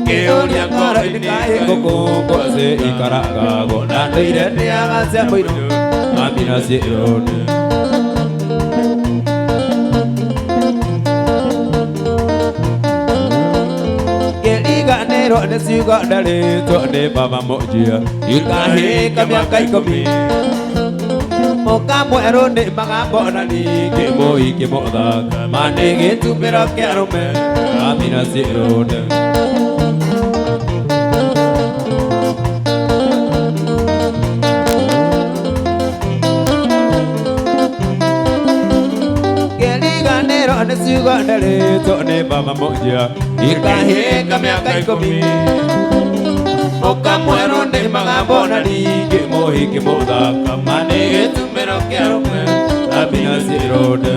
ngĩũria ngoro-inĩ kaĩ ngũkũ gwacikaraga na ndũire ndĩaga cia mũirũ amina ciĩrone ngĩriganĩrwo nĩ ciugo ndarĩtwo nĩ baba mũnjia ikahĩka mĩaka ikũmi mũka mwerũ nĩ magambo na ningĩ mũingĩ mũthaka ma nĩ gĩtumĩro kĩa arũme amina ciĩrone ngĩriganĩrwo nĩ ciugo ndarĩtwo nĩ baba mũnjia ikahĩka mĩaka ikũmi mũka mwerũ nĩ magambo na ningĩ mũingĩ mũthaka ma nĩ gĩtumĩro kĩa arũme amina ciĩrone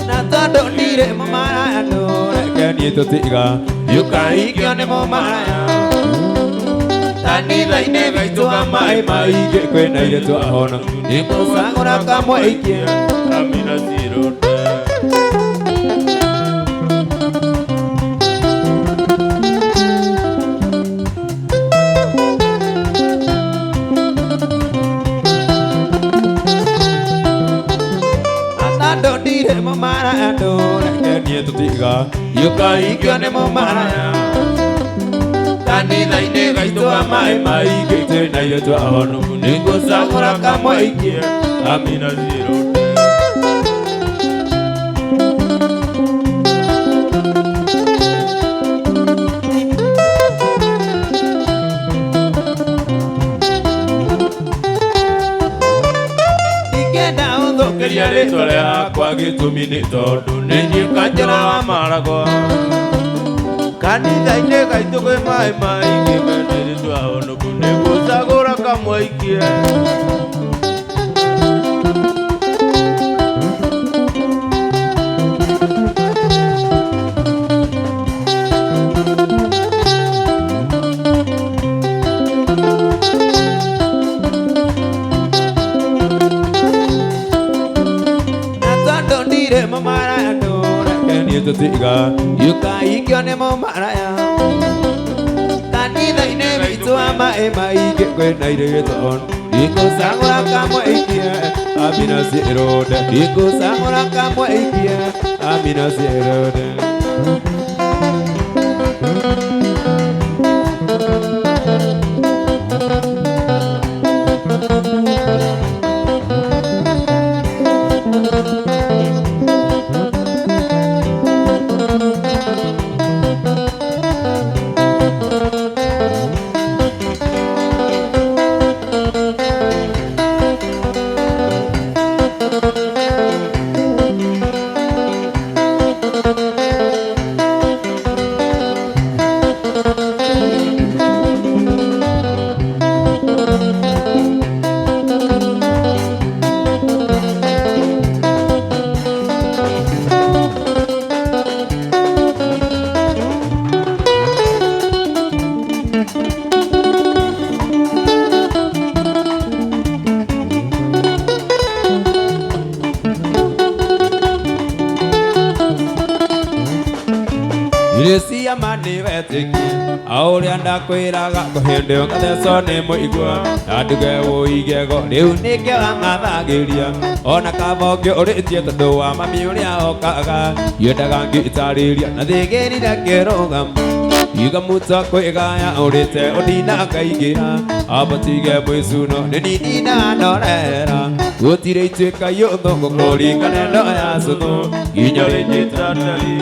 na tondũ ndirĩ mũmaraya ndũreke niĩ tũtiga yũkahikio nĩ mũmaraya kanitha-inĩ witũ wa maĩ maingĩ kwĩna airĩtu ahona nĩngũcagũra kamwe ikie Amina ciĩrone tondũ ndirĩ mũmaraya ndũreke niĩ tũtiga yũkahikio nĩ mũmaraya kanitha-inĩ gaitũ wa maĩ maingĩ twĩna airĩtu ahonu nĩngũcagũra kamwe ikie Amina ciĩrone Ndũgeria rĩtwa rĩakwa gĩtũmi nĩ tondũ nĩ niĩ kanjũra wa maragwa. Kanitha-inĩ gaitũ kwĩ maĩ maingĩ mendĩrĩtwo ahonoku nĩgũcagũra kamwaikie. Na tondũ ndirĩ mũmaraya ndũreke niĩ tũtiga yukaikio nĩ mũmaraya. Kanitha-inĩ witũ wa maĩ maingĩ kwĩna irĩtũ ikũcagũra kamwe ikie amina ciĩrũnde ikũcagũra kamwe ikie amina ciĩrũnde. Irio cia ma nĩ wetĩkia o ũrĩa ndakwĩraga kũhĩndĩ ũgathecwo nĩ mũigua na nduge wũigego rĩu nĩkĩo ang'athagĩria ona kaba ũngĩ ũrĩtie tondũ wa mami ũrĩa okaga yendaga ngĩtarĩria na thĩgĩrire kĩrũgamo iga muta kwĩgaya ũrĩte ũndina ngaingĩra abatige mwĩcuno nĩ nindina ndorera gũtirĩ ituĩka yũthũ gũkũringana ndo ya cũthũ nginya rĩnyitanari.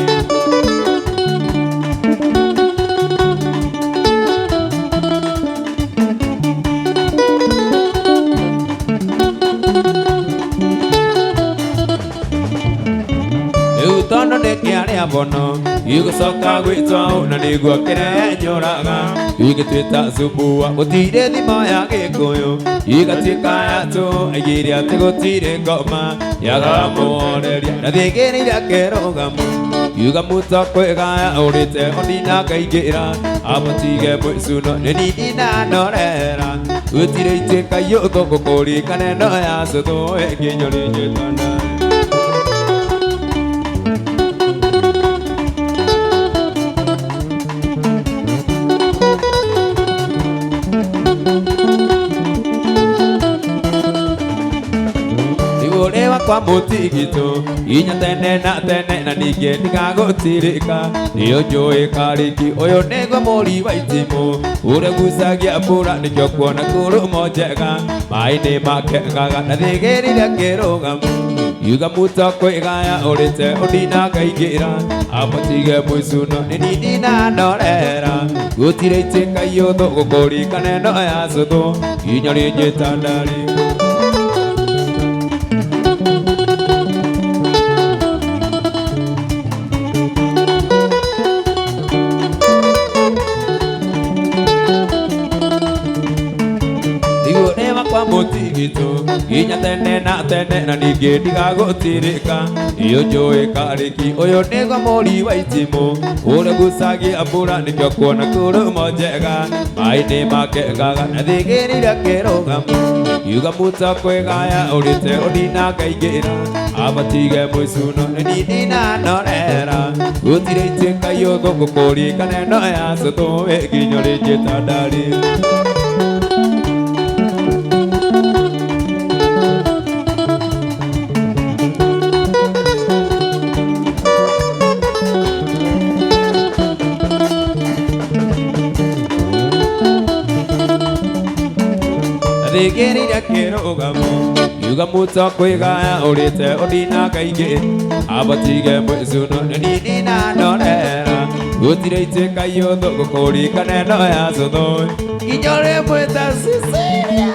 Rĩu tondũ nĩkĩarĩa bono igũcoka gwĩtwo na nĩguo kĩrenyoraga igĩtuĩta cubua gũtirĩ thimo ya gĩkũyũ igatuĩka ya tũ aigĩre atĩ gũtirĩ ngoma yagamuoneria na thĩgĩrĩire kĩrũgamo yuga muta kwĩgaya ũrĩte ũndina ngaingĩra abatige mwĩcuno nĩ nindina ndorera gũtirĩ ituĩka yũthũ gũkũringana ĩno ya cũthũ ĩngĩnyo rĩnjĩtana. Ũrĩ wakwa mũtigitũ inya tene na tene na ningĩ ndigagũtirĩka nĩyo njũĩ karĩki ũyũ nĩguo mũri wa itimũ ũrĩa gucagia mbura nĩkĩo kuona kũrũmo njega maĩ nĩ makengaga na thĩgĩrire kĩrũgamo yuga muta kwĩgaya ũrĩte ũndina ngaingĩra abatige mwĩcuno nĩ nindina ndorera gũtirĩ ituĩka yũthũ gũkũringana ĩno ya cũthũ nginya rĩnjĩtandarĩ. Kwa mũtigitũ nginya tene na tene na ningĩ ndigagũtirĩka nĩyo njũĩ karĩki ũyũ nĩguo mũri wa itimũ ũrĩa gucagia mbura nĩkĩo kuona kũrũmo njega maĩ nĩ makengaga na thĩgĩrire kĩrũgamo yuga muta kwĩgaya ũrĩte ũndina ngaingĩra abatige mwĩcuno nĩ nindina ndorera gũtirĩ ituĩka yũthũ gũkũringana ĩno ya cũthũ ĩnginya rĩnjĩtandarĩ. Thĩgĩrĩire kĩrũgamo yuga muta kwĩgaya ũrĩte ũndina ngaingĩ abatige mwĩcuno nĩ nindina ndorera gũtirĩ ituĩka yũthũ gũkũringana ĩno ya cũthũ nginya ũrĩmwĩta Cecilia.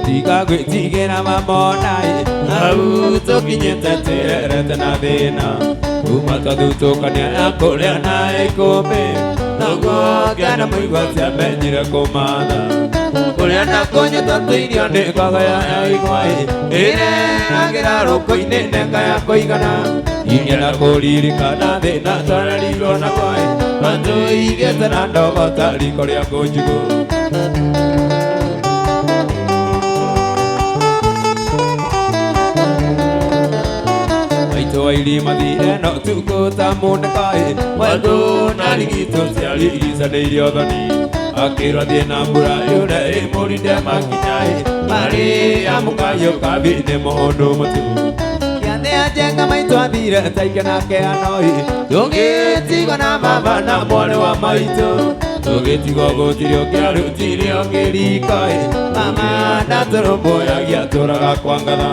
Tiga gwĩtigĩra mamonai hau tũkinyĩte twĩrerete na thĩna kuma twathutũkania na kũrĩa na ikũmbĩ noguo ngena mũigua ciamenyire kũmatha kũrĩa na kũnyita tũirio nĩ kwagaya ya igwai ĩreragĩra rũkũ-inĩ nenga ya kũigana ingĩenda kũririkana thĩna twarerirwo na kwaĩ matũigĩte na ndogo ta riko rĩa ngũnjugũ. Waili mathire no tuko ta mundekai wethu na rigito ciarigicanĩirio thoni akĩrwo athiĩ na mbura yure ĩmũrinde makinyai marĩa mũkayũka nĩ mũndũ mũtu kĩathĩ anjenga maitũ athire taike nake anoi tũgĩtigwo na baba na mwarĩ wa maitũ tũgĩtigwo gũtirĩ ũkĩarutire ũkĩrikoi mama ndatũrũmbũyagia tũraga kwa ngatha.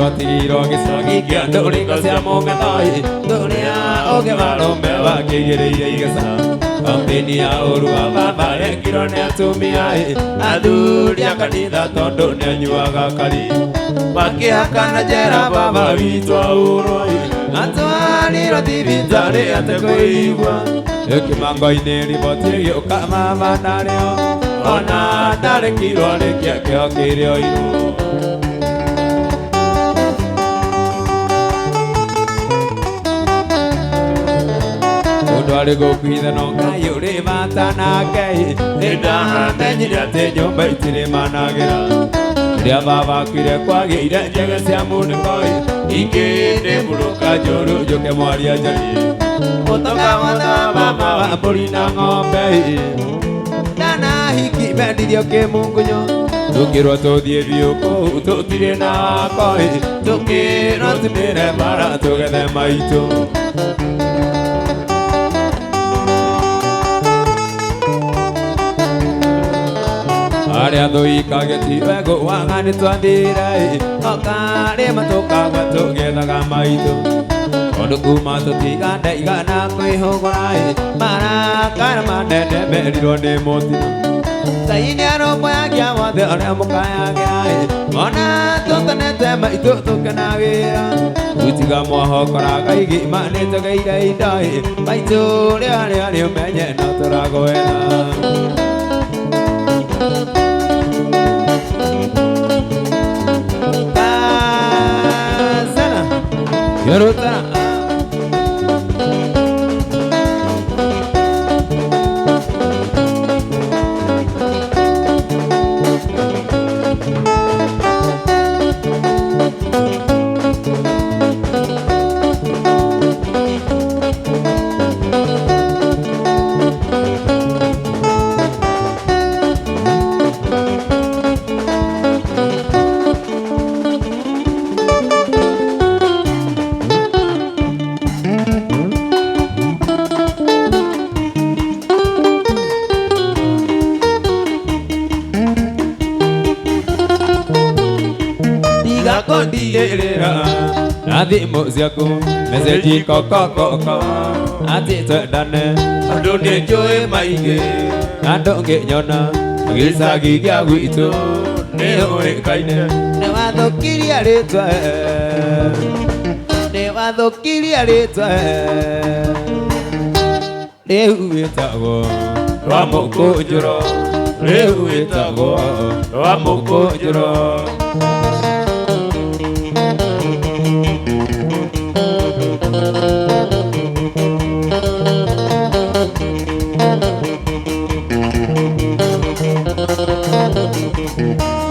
Twatigirwo gĩcagi kĩa ndũrĩka cia mũng'ethoi tũrĩa ũngĩ warũme wakĩigĩrĩire igeca kampeni ya ũru wa baba yekirwo nĩ atumia athuri a kanitha tondũ nĩanyuaga kari makĩhakana njera baba witũ ahũrwo atwarirwo thibitarĩ atekũigua kĩmango-inĩ riboti ĩgĩũka mama narĩo ona ndarekirwo rĩkia kĩo kĩrĩa oirwo. Arĩ gũkuitha no Ngai ũrĩ bata nake nĩndamenyire atĩ nyũmba itirĩ managĩra rĩrĩa baba akuire kwagĩire njege cia mũnĩkoi ingĩ nĩ mũrũka njũru njũke mwaria njarie ũtonga wothe wa mama wa mbũri na ng'ombe ndanahiki mendirio kĩmungunyo tũkĩrwo tũthiĩ biũ kũu tũtirĩ na wakoi tũkĩrwo tumĩre bara tũgethe maitũ. Arĩa thũikagĩti wego waga nĩtwathire okarĩma tũkagwa tũgethaga maitũ tondũ kuma tũtigande igana kwĩhũgũra marakara manene merirwo nĩ mũtino Ngai nĩarũmbũyagia wothe ũrĩa mũkayagĩra ona tũtonete maitũ tũkenagĩra gũtiga mwahokoraga igima nĩtũgĩire indo maitũ rĩo rĩo rĩũmenye no tũragwetha. Yorota na thimũ ciaku message kokokoko atĩ twendane andũ nĩnjũĩ maingĩ na ndũngĩnyona gĩcagi gĩa gwitũ nĩũĩkaine nĩwathũkirie rĩtwa nĩwathũkirie rĩtwa rĩu wĩtagwo rwa mũkũnjũro Rĩu wĩtagwo wa mũkũnjũro.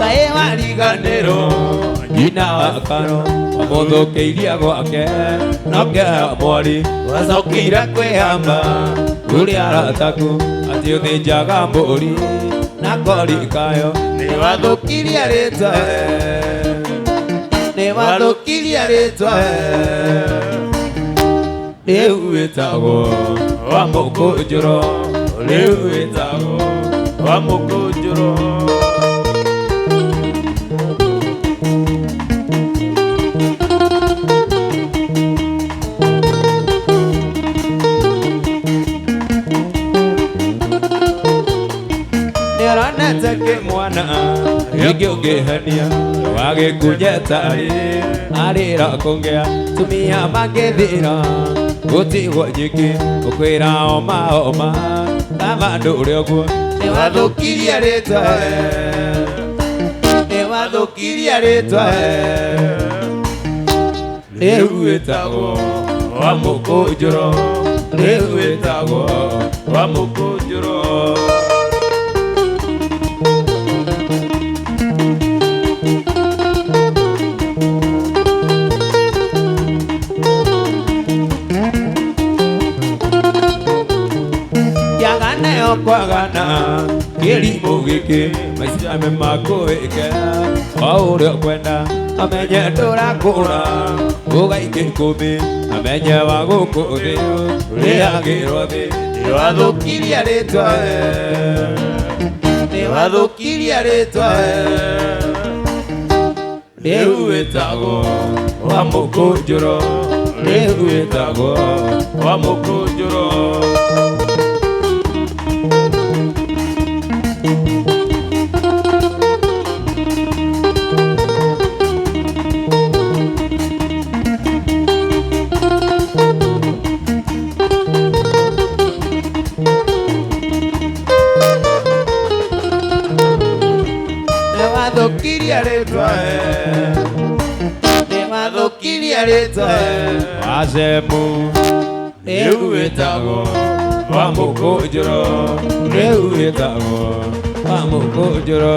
Kaĩ wariganĩrwo nyina wa karo amũthũkĩirie gwake noke mwari wacokire kwĩhamba kũrĩ arataku atĩ ũthĩnjaga mbũri na kori kayo. Nĩwathũkirie rĩtwa, nĩwathũkirie rĩtwa. Rĩu wĩtagwo wa mũkũnjũro, rĩu wĩtagwo wa mũkũnjũro. Nĩaronete kĩmwana gĩkĩ ũngĩhenia wagĩkunye tarĩ arĩra kũngĩa tumia mangĩthira gũtigwo nyingĩ ũkwĩra oma oma kaba ndũre ũguo. Nĩwathũkirie rĩtwa, nĩwathũkirie rĩtwa. Rĩu wĩtagwo wa mũkũnjũro, rĩu wĩtagwo wa mũkũnjũro. Kwagana kĩrimũ gĩkĩ maica me makũĩke o ũrĩa ũkwenda amenye ndũrakũra ũgaikĩ ikũmi amenye wa gũkũ thĩ ũrĩagĩrwo thĩ. Nĩwathũkirie rĩtwa, nĩwathũkirie rĩtwa. Rĩu wĩtagwo wa mũkũnjũro, rĩu wĩtagwo wa mũkũnjũro. Nĩwathũkirie rĩtwa, nĩwathũkirie rĩtwa. Wacemu rĩu wĩtagwo wa mũkũnjũro, rĩu wĩtagwo wa mũkũnjũro.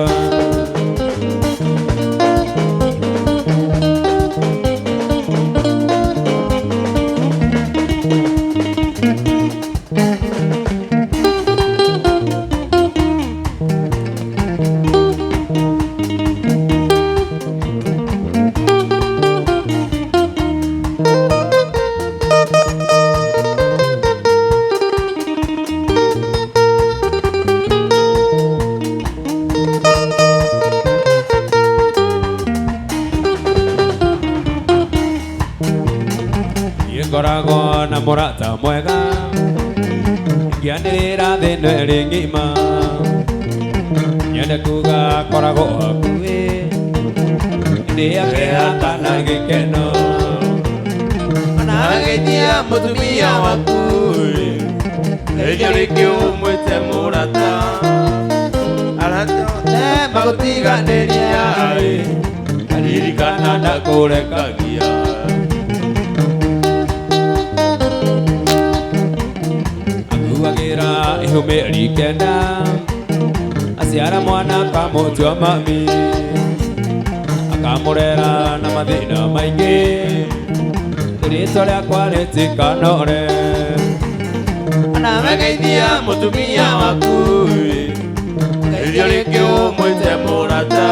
Ngoragwo na mũrata mwega ngĩanĩrĩra thĩ-ĩno ĩrĩ ng'ima nyende kuga koragwo hakuhĩ hĩndĩ ya kĩeha kana gĩkeno. Ona ageithia mũtumia waku rĩngĩ rĩngĩ ũmwĩte mũrata arata othe magũtiganĩria ririkana ndakũrekagia. Akuagĩra ihũmĩri kenda aciara mwana akamũtua mami akamũrera na mathĩna maingĩ rĩtwa rĩakwa rĩtikanore. Ona ageithia mũtumia waku rĩngĩ rĩngĩ ũmwĩte mũrata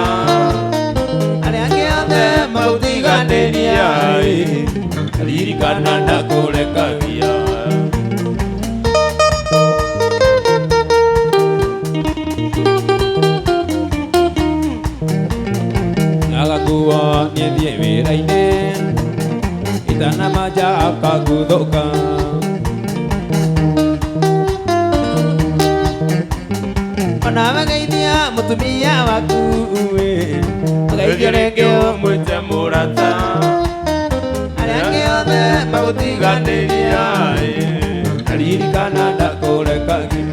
arĩa angĩ othe magũtiganĩria ririkana ndakũrekagia. Agakuo niĩ thiĩ wĩra-inĩ itanamanja akaguthũka. Ona ageithia mũtumia waku rĩngĩ rĩngĩ ũmwĩte mũrata arĩa angĩ othe magũtiganĩria ririkana ndakũrekagia.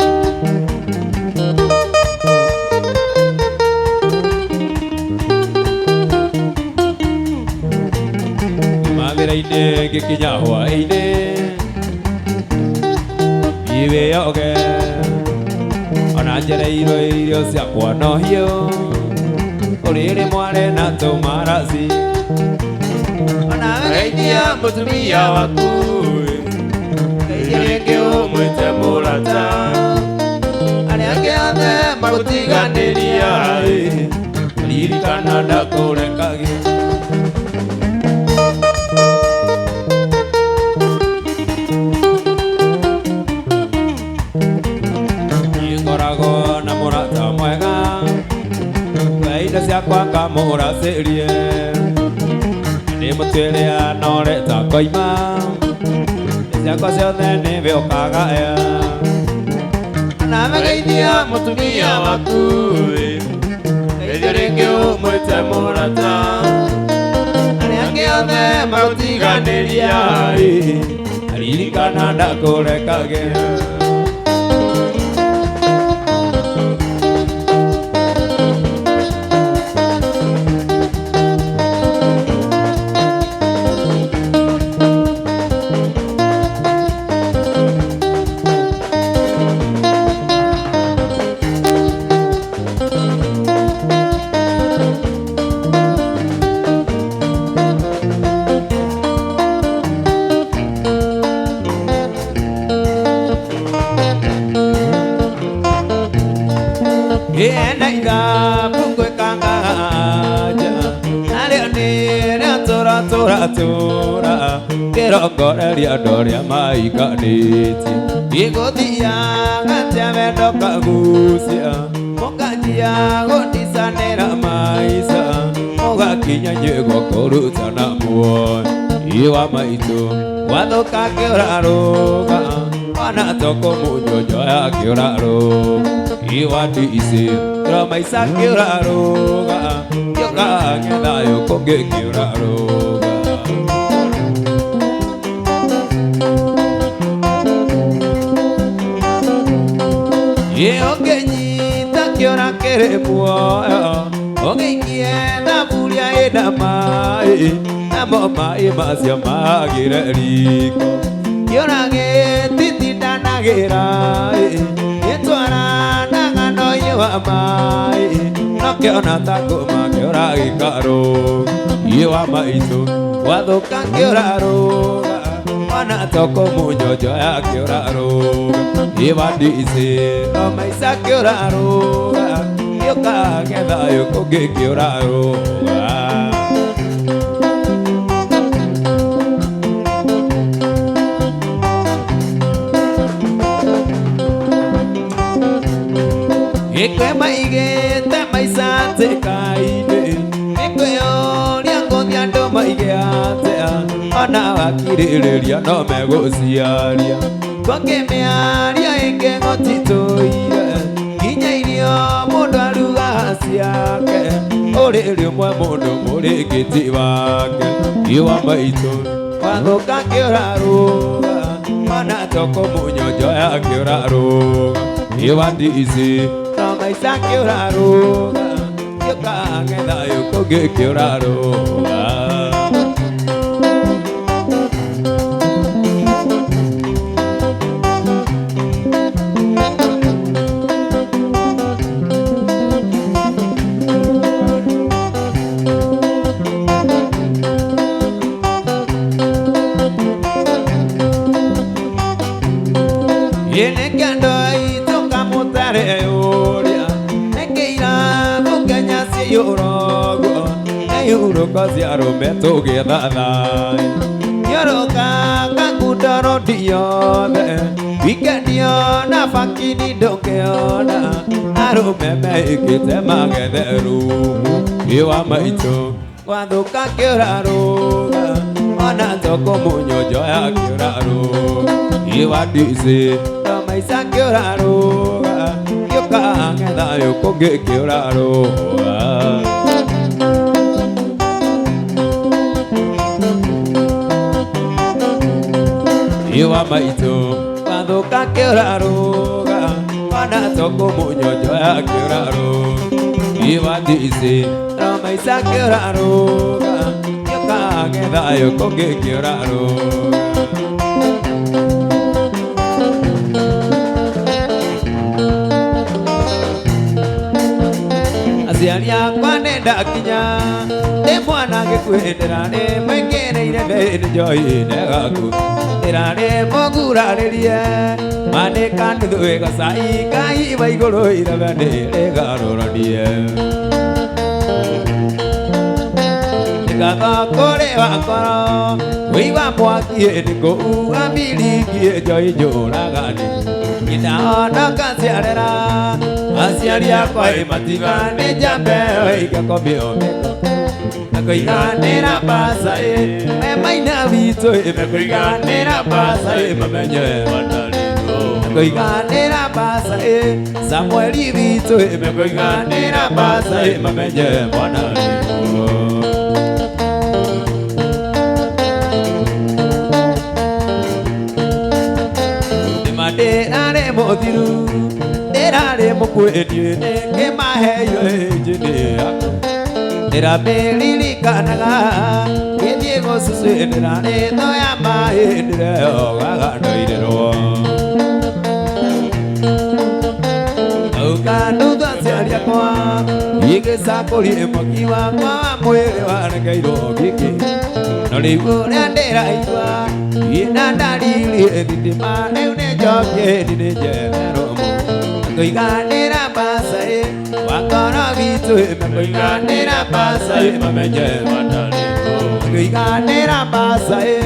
Wĩra-inĩ ngĩkinya hwaĩ-inĩ Iwĩyoge Ona njereirwo irio ciakwa no hiũ Ũrĩrĩ mware na tũmaraci Ona geithia mũtumia waku Geithia rĩngĩ ũmwĩte mũrata Arĩa angĩ othe magũtiganĩria Ririkana ndakũrekagĩra Ngoragwo na mũrata mwega We indo ciakwa ngamũracĩrie Ndĩmũtuĩre anoreta koima Ciakwa ciothe nĩwe ũkagaya Ona geithia mũtumia waku Geithia rĩngĩ ũmwĩte mũrata Arĩa angĩ othe magũtiganĩria Ririkana ndakũrekagĩra Ena ithabu gwĩkanganja Narĩo nĩrĩo tũra tũra tũra Kĩrongoreria andũ arĩa maikanĩtie Gĩgũthiaga atĩa wendo kagucia Mũkanjia gũticanĩra maica Mũgakinya nyĩgo kũrutana muoyo Iwa maitũ wathũka kĩũrarũga Ona toko mũnyonyo ya kĩũrarũga Iwa ndici Tũromaica kĩũrarũga Kĩũkang'etha yũkũngĩ kĩũrarũga Ũngĩnyita kĩũra kĩrĩ muoyo Ũngĩikie thaburia ĩna maĩ Namo maĩ macio magĩre riko Kĩũra gĩtitindanagĩra Gĩtwaranaga na ũiyũ wa maĩ No kĩona ta ngũma kĩũra gĩkarũga Iwa maitũ wathũka kĩũrarũga Ona toko mũnyonyo ya kĩũrarũga Iwa ndici no maica kĩũrarũga Gĩũkang'etha yũkũngĩ kĩũrarũga Gĩkwe maigĩte maica tĩka-inĩ Nĩkwĩyũria ngũthiĩ andũ maige atĩa Ona wakirĩrĩria no megũciaria Ngũkĩmĩaria ĩngĩ gũtitũire Nginya irio mũndũ arugaga ciake Ũrĩrĩ ũmwe mũndũ mũrĩngĩti wake Iwa maitũ wathũka kĩũrarũga Ona toko mũnyonyo ya kĩũrarũga Iwa ndici no maica kĩũrarũga Gĩũkang'etha yũkũngĩ kĩũrarũga Nĩkĩ andũ aitũ kamũtare ũrĩa Nĩkĩ irabu Kenya ciyũragwo Nĩ ihurũko cia arũme tũgĩetha thayũ Thiũrũrũkaga ngundoro yothe Wikendi ona bakini ndũngĩona Arũme meĩkĩte magethe rumu Iwa maitũ wathũka kĩũrarũga Ona toko mũnyonyo ya kĩũrarũga Iwa ndici no maica kĩũrarũga Gĩũkang'etha yũkũngĩ kĩũrarũga Iwa maitũ wathũka kĩũrarũga Ona toko mũnyonyo ya kĩũrarũga Iwa ndici no maica kĩũrarũga Gĩũka mage thayũ kũngĩkĩũrarwo. Aciari akwa nĩ ndakinya ndĩ mwana gĩkuhĩ ndĩrarĩ mwĩkĩrĩire ndĩ njohi negaku ndĩrarĩ mũgurarĩrie manĩka nuthu gacai Ngai wa igũrũ ithebe nĩrĩgarũranie ngatho kũrĩ wakoro wĩigua mwaki nĩ kũua miringi njohi njũragani ngindahonoka ciarera aciari akwa matigane njambe igakomio mĩko mekũiganĩra mbaca ĩ me maina witũ ĩ mekũiganĩra mbaca ĩ mamenye mekũiganĩra mbaca ĩ Samueli witũ ĩ mekũiganĩra mbaca ĩ mamenye mwana witũ. Ndĩrarĩ mũthiru ndĩrarĩ mũkuĩ niĩ nĩkĩmaheire njĩnĩ yakwa ndĩramĩririkanaga ngĩthiĩ gũcucĩ ndĩrarĩ thũ ya maĩ ndĩreyogaga ndoirĩrwo auka nuthu aciari akwa igĩcakũrie mwaki wakwa wa mwĩrĩ waregeirwo gĩkĩ no rĩu ũrĩa ndĩraigua ina ndariri thitima rĩu nĩ njokie nĩ njetherwo mekũiganĩra mbaca ĩ wakoro witũ ĩ mekũiganĩra mbaca ĩ mamenye mekũiganĩra mbaca ĩ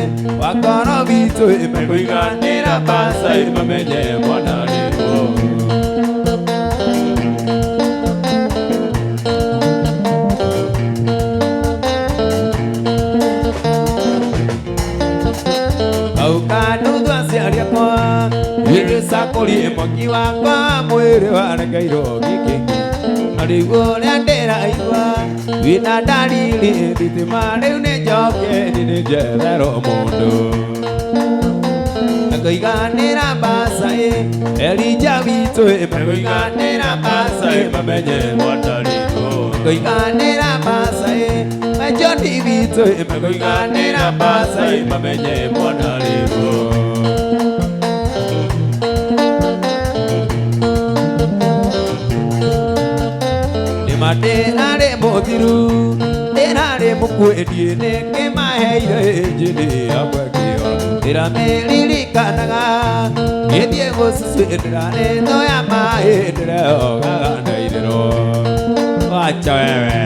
wakoro witũ ĩ mekũiganĩra mbaca ĩ mamenye mwana rĩrwo. Igĩcakũrie mwaki wakwa mwĩrĩ waregeirwo gĩkĩ no rĩu ũrĩa ndĩraigua wĩna ndariri thitima rĩu nĩ njoke nĩ njetherwo mũndũ mekũiganĩra mbaca ĩ Elija witũ ĩ mekũiganĩra mbaca ĩ mamenye mekũiganĩra mbaca ĩ Joni witũ ĩ mekũiganĩra mbaca ĩ mamenye mwana rĩrwo. Ndĩrarĩ mũthiru ndĩrarĩ mũkuĩ niĩ nĩkĩmaheire njĩnĩ yakwa ĩkĩora ndĩramĩririkanaga ngĩthiĩ gũcucĩ ndĩrarĩ thũ ya maĩ ndĩreyogaga ndairĩrwo wacha wewe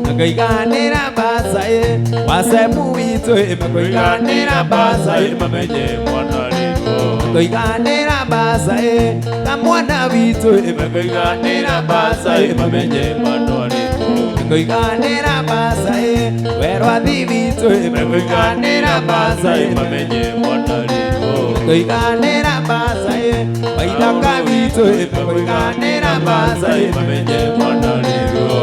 mekũiganĩra mbaca ĩ wacemu witũ ĩ mekũiganĩra mbaca ĩ mamenye mwana rĩrwo mekũiganĩra mbaca ĩ kamwana witũ ĩ mekũiganĩra mbaca ĩ mamenye mwana rĩrwo mekũiganĩra mbaca ĩ werwathi witũ ĩ mekũiganĩra mbaca ĩ mamenye mwana rĩrwo mekũiganĩra mbaca ĩ waithaka witũ ĩ mekũiganĩra mbaca ĩ mamenye mwana rĩrwo.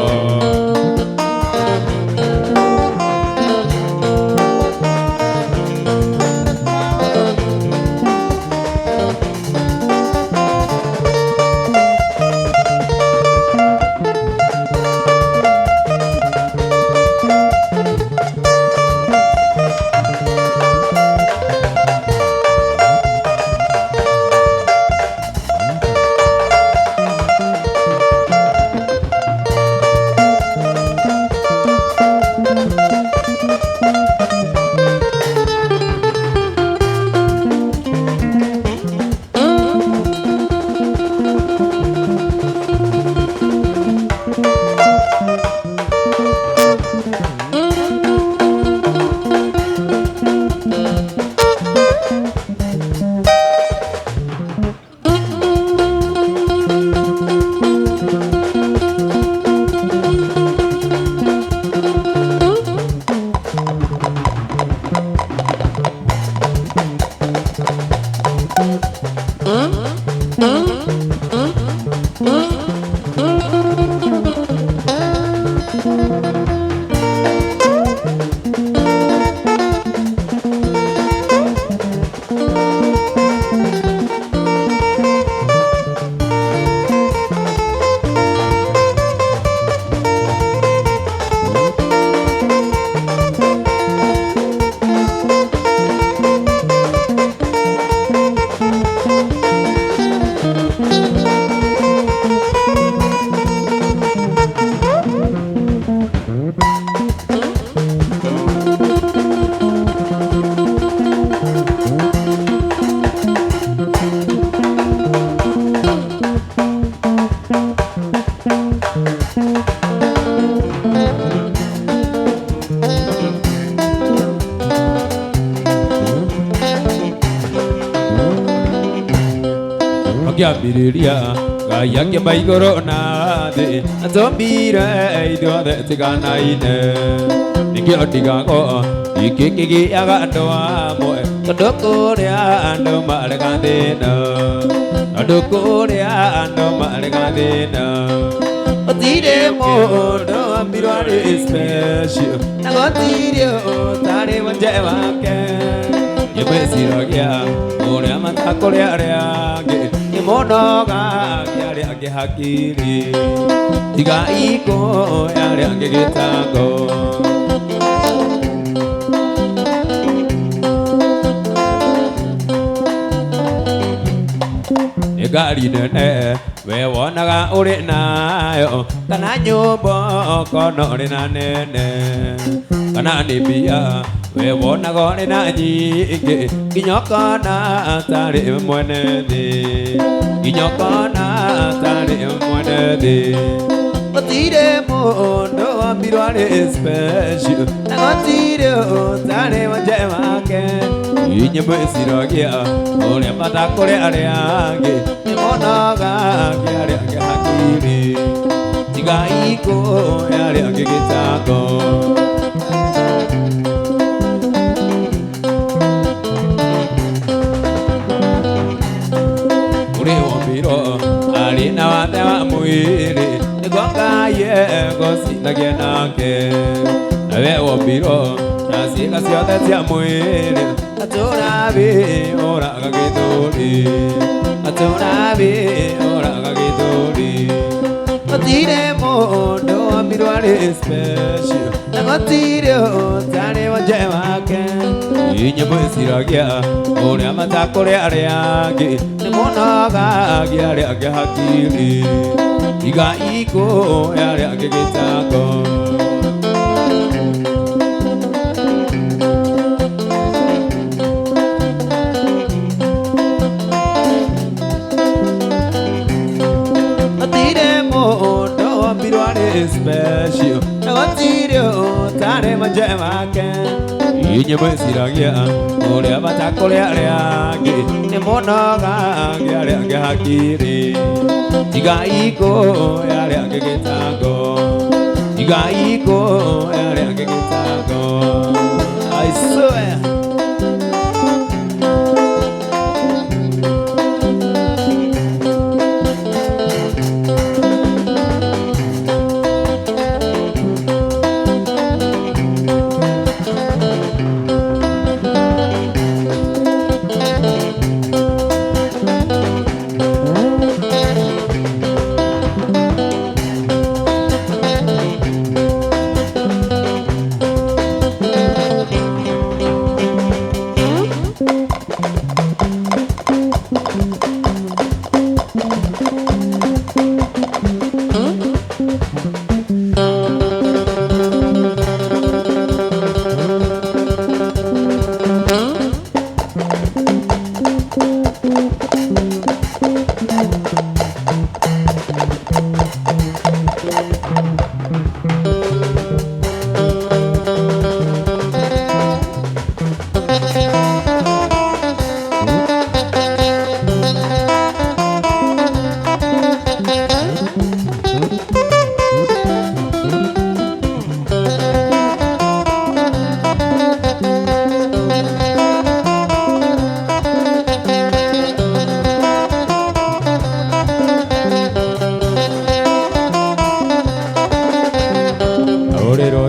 Kĩambĩrĩria Ngai akĩmba igũrũ na thĩ atũmbire ithuothe tiganaine nĩkĩo ndigagwo gĩkĩ kĩgĩaga andũ amwe tondũ kũrĩa andũ marega thĩna tondũ kũrĩa andũ marega thĩna gũtirĩ mũndũ wambirwo arĩ special na gũtirĩ ũtarĩ wonje wake nyĩmwĩciragia ũrĩa matakũrĩa arĩa angĩ nĩ mũnoga arĩa angĩ hakiri tiga ikũya arĩa angĩ gĩtango. Nĩ ngari nene we wonaga ũrĩ nayo kana nyũmba ũkona ũrĩ na nene kana nĩ mbia we wonaga ũrĩ na nyingĩ nginya ũkona tarĩ mwene thĩ nginya ũkona tarĩ mwene thĩ gũtirĩ mũndũ wambirwo arĩ special na gũtirĩ ũtarĩ wonje wake inyuĩ mwĩciragia ũrĩa matakũrĩ arĩa angĩ nĩ mũnoga arĩa angĩ hakiri tiga ikũya arĩa angĩ gĩtango. Ũrĩ wombirwo arĩ na wathe wa mwĩrĩ nĩguo Ngai egũcinagie nake nawe wombirwo na ciĩga ciothe cia mwĩrĩ atũrabi ũraga gĩthũri atũrabi ũraga gĩthũri gũtirĩ mũndũ wambirwo arĩ special na gũtirĩ ũtarĩ wonje wake inyuĩ mwĩciragia ũrĩa matakũrĩ arĩa angĩ nĩ mũnoga arĩa angĩ hakiri tiga ikũya arĩa angĩ gĩtango. Gũtirĩ mũndũ wombirwo arĩ special na gũtirĩ ũtarĩ wonje wake inyuĩ mwĩciragia ũrĩa matakũrĩ arĩa angĩ nĩ mũnoga arĩa angĩ hakiri tiga ikũya arĩa angĩ gĩtango tiga ikũya arĩa angĩ gĩtango. I swear.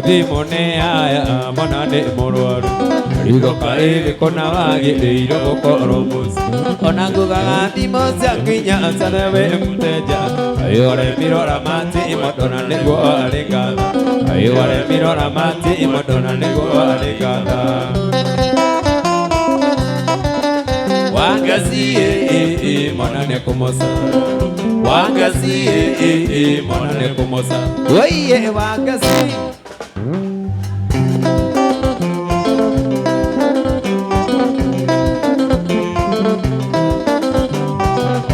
Thimũ nĩ aya mwana nĩ mũrwaru rigo karĩrĩ kũna wagĩrĩirwo gũkorwo mũciĩ ona ngugaga thimũ ciaku inya ciothe wĩ mũteja aĩ ũremirwo ramati imondona nĩguo arĩ ngatha aĩ ũremirwo ramati imondona nĩguo arĩ ngatha Wangazi mwana nĩ kũmoca Wangazi mwana nĩ kũmoca oiye Wangazi.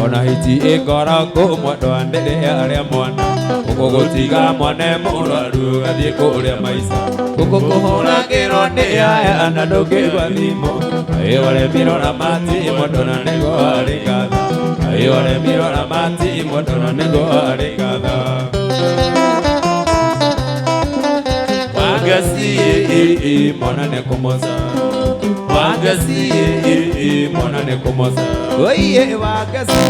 Ona hiti ĩngoragwo mwendwa ndĩrĩ arĩa mwana gũkũ gũtiga mwana mũrwaru gathiĩ kũrĩa maica gũkũ kũhũragĩrwo nĩ aya na ndũngĩigua thimũ aĩ waremirwo ramati imondona nĩguo arĩ ngatha Kaĩ waremirwo ramati mwendwa nĩguo arĩ ngatha. Wangeci mwana nĩ kũmoca. Wangeci mwana nĩ kũmoca. Oiye wangeci.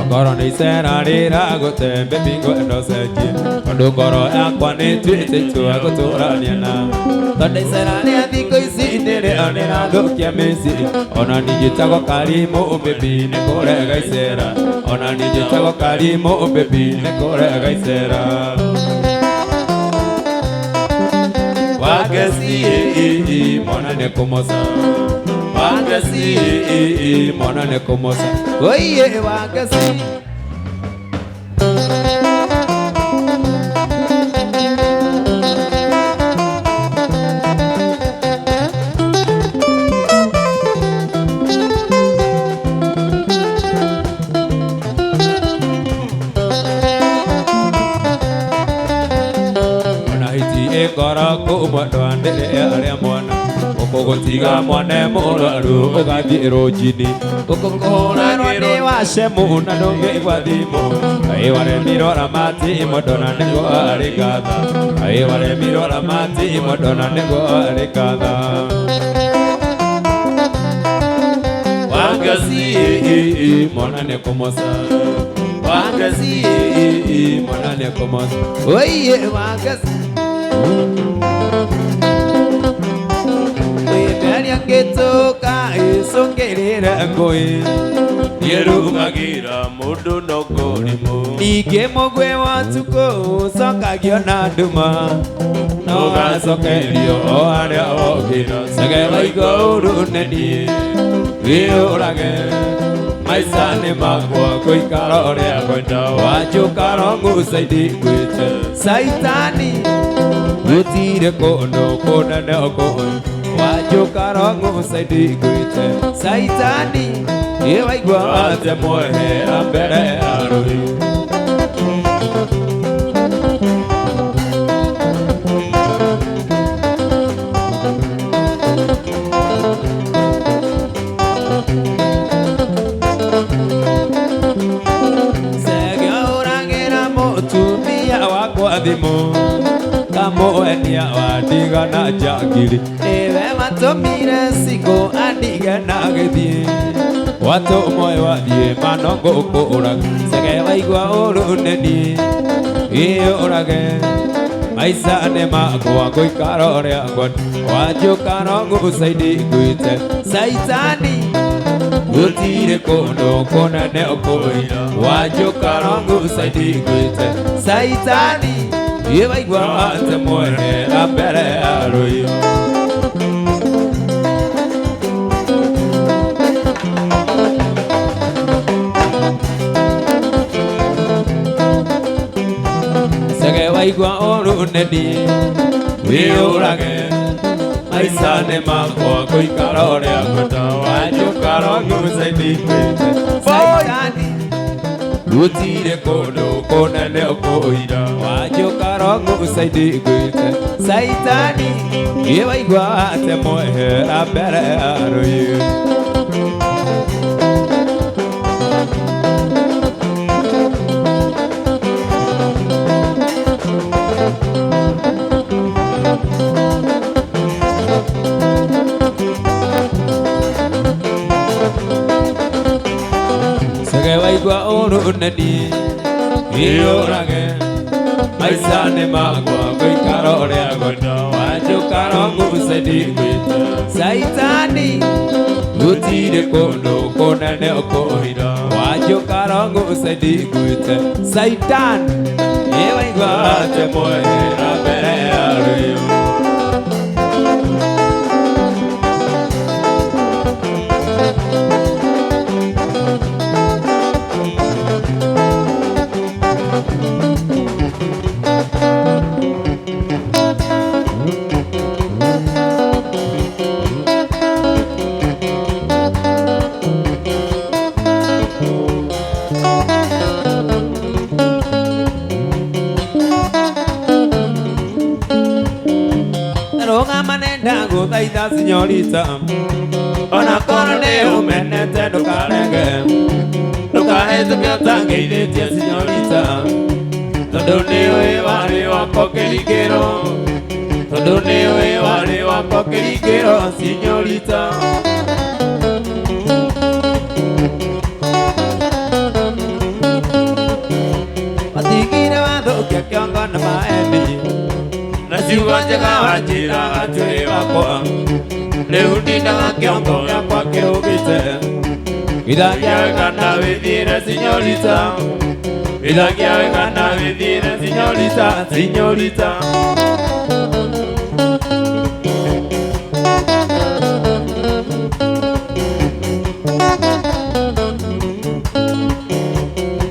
Ngoro nĩ icera rĩragũte baby ngwenda ũcenjie tondũ ngoro yakwa nĩ ĩtuĩte itua gũtũrania nawe tondũ icera rĩa thikũ ici nĩrĩo rĩrathũkia mĩciĩ ona ningĩ Karimũ baby nĩ kũrega icera ona ningĩ Karimũ baby nĩ kũrega icera. Wangeci mwana nĩ kũmoca. Wangeci mwana nĩ kũmoca. Oiye wangeci. Ona hiti ĩngoro kũmwendwa ndĩrĩ arĩa mwana ũkũgũtiga mwana mũrwaru ũgathiĩ rũnjini Ũkũhũranwo nĩ wacemu na ndũngĩigua thimũ kaĩ waremirwo ramati mwendwa na nĩguo arĩ ngatha kaĩ waremirwo ramati mwendwa na nĩguo arĩ ngatha. Wangeci mwana nĩ kũmoca. Wangeci mwana nĩ kũmoca. Oiye wangeci. Wĩmberia ngĩtũka ĩcũngĩrĩre ngũĩ Nĩrugagĩra mũndũ no kũrimũ ningĩ mũgwĩ wa tukũ ũcokagio na nduma no ũgacokerio o harĩa wokĩra cege waigua ũru nĩ niĩ wĩyũrage maica nĩ makwa gũikara ũrĩa ngwenda wanjũka rongucaidi ngwĩte Caitani gũtirĩ kũndũ kũnene ũkũĩ wanjũka rongucaidi ngwĩte Caitani ĩ waigua wate mwehera mbere ya rũĩ. Cege ũragĩra mũtumia wakwa thimũ kamũenia wandiga na njangiri nĩwe watũmire cikũ andige na gĩthiĩ watũmwe wathiĩ mano ngũkũũraga cege waigua ũru nĩ niĩ ĩyũrage maica nĩ makwa gũikara ũrĩa ngwenda wanjũka rongucaidi ngwĩte Caitani gũtirĩ kũndũ kũnene ũkũira wanjũka rongucaidi ngwĩte Caitani ĩ waigua wate mwehera mbere ya rũĩ. Cege waigua ũru nĩ niĩ wĩyũrage maica nĩ makwa gũikara ũrĩa ngwenda wanjũka rongucaidi ngwĩte Caitani gũtirĩ kũndũ kũnene ũkũira wanjũka rongucaidi ngwĩte Caitani ĩ waigua wate mwehera mbere ya rũĩ. Cege waigua ũru nĩ niĩ wĩyũrage maica nĩ makwa gũikara ũrĩa ngwenda wanjũka rongucaidi ngwĩte Caitani gũtirĩ kũndũ kũnene ũkũira wanjũka rongucaidi ngwĩte Caitani ĩ waigua wate mwehera mbere ya rũĩ. Rũgama nĩndagũthaitha sinyorita ona korwo nĩ ũmenete ndũkarege ndũkahĩtũke ũtangeithĩtie sinyorita tondũ nĩũĩ warĩ wakwa kĩringĩro tondũ nĩũĩ warĩ wakwa kĩringĩro sinyorita. Watigire wathũkia kĩongo na maeni na ciugo njega wanjĩra atĩrĩ wakwa rĩu ndindaga kĩongo gĩakwa kĩrũgĩte gĩthagia wega na wĩthiĩre sinyorita gĩthagia wega na wĩthiĩre sinyorita sinyorita.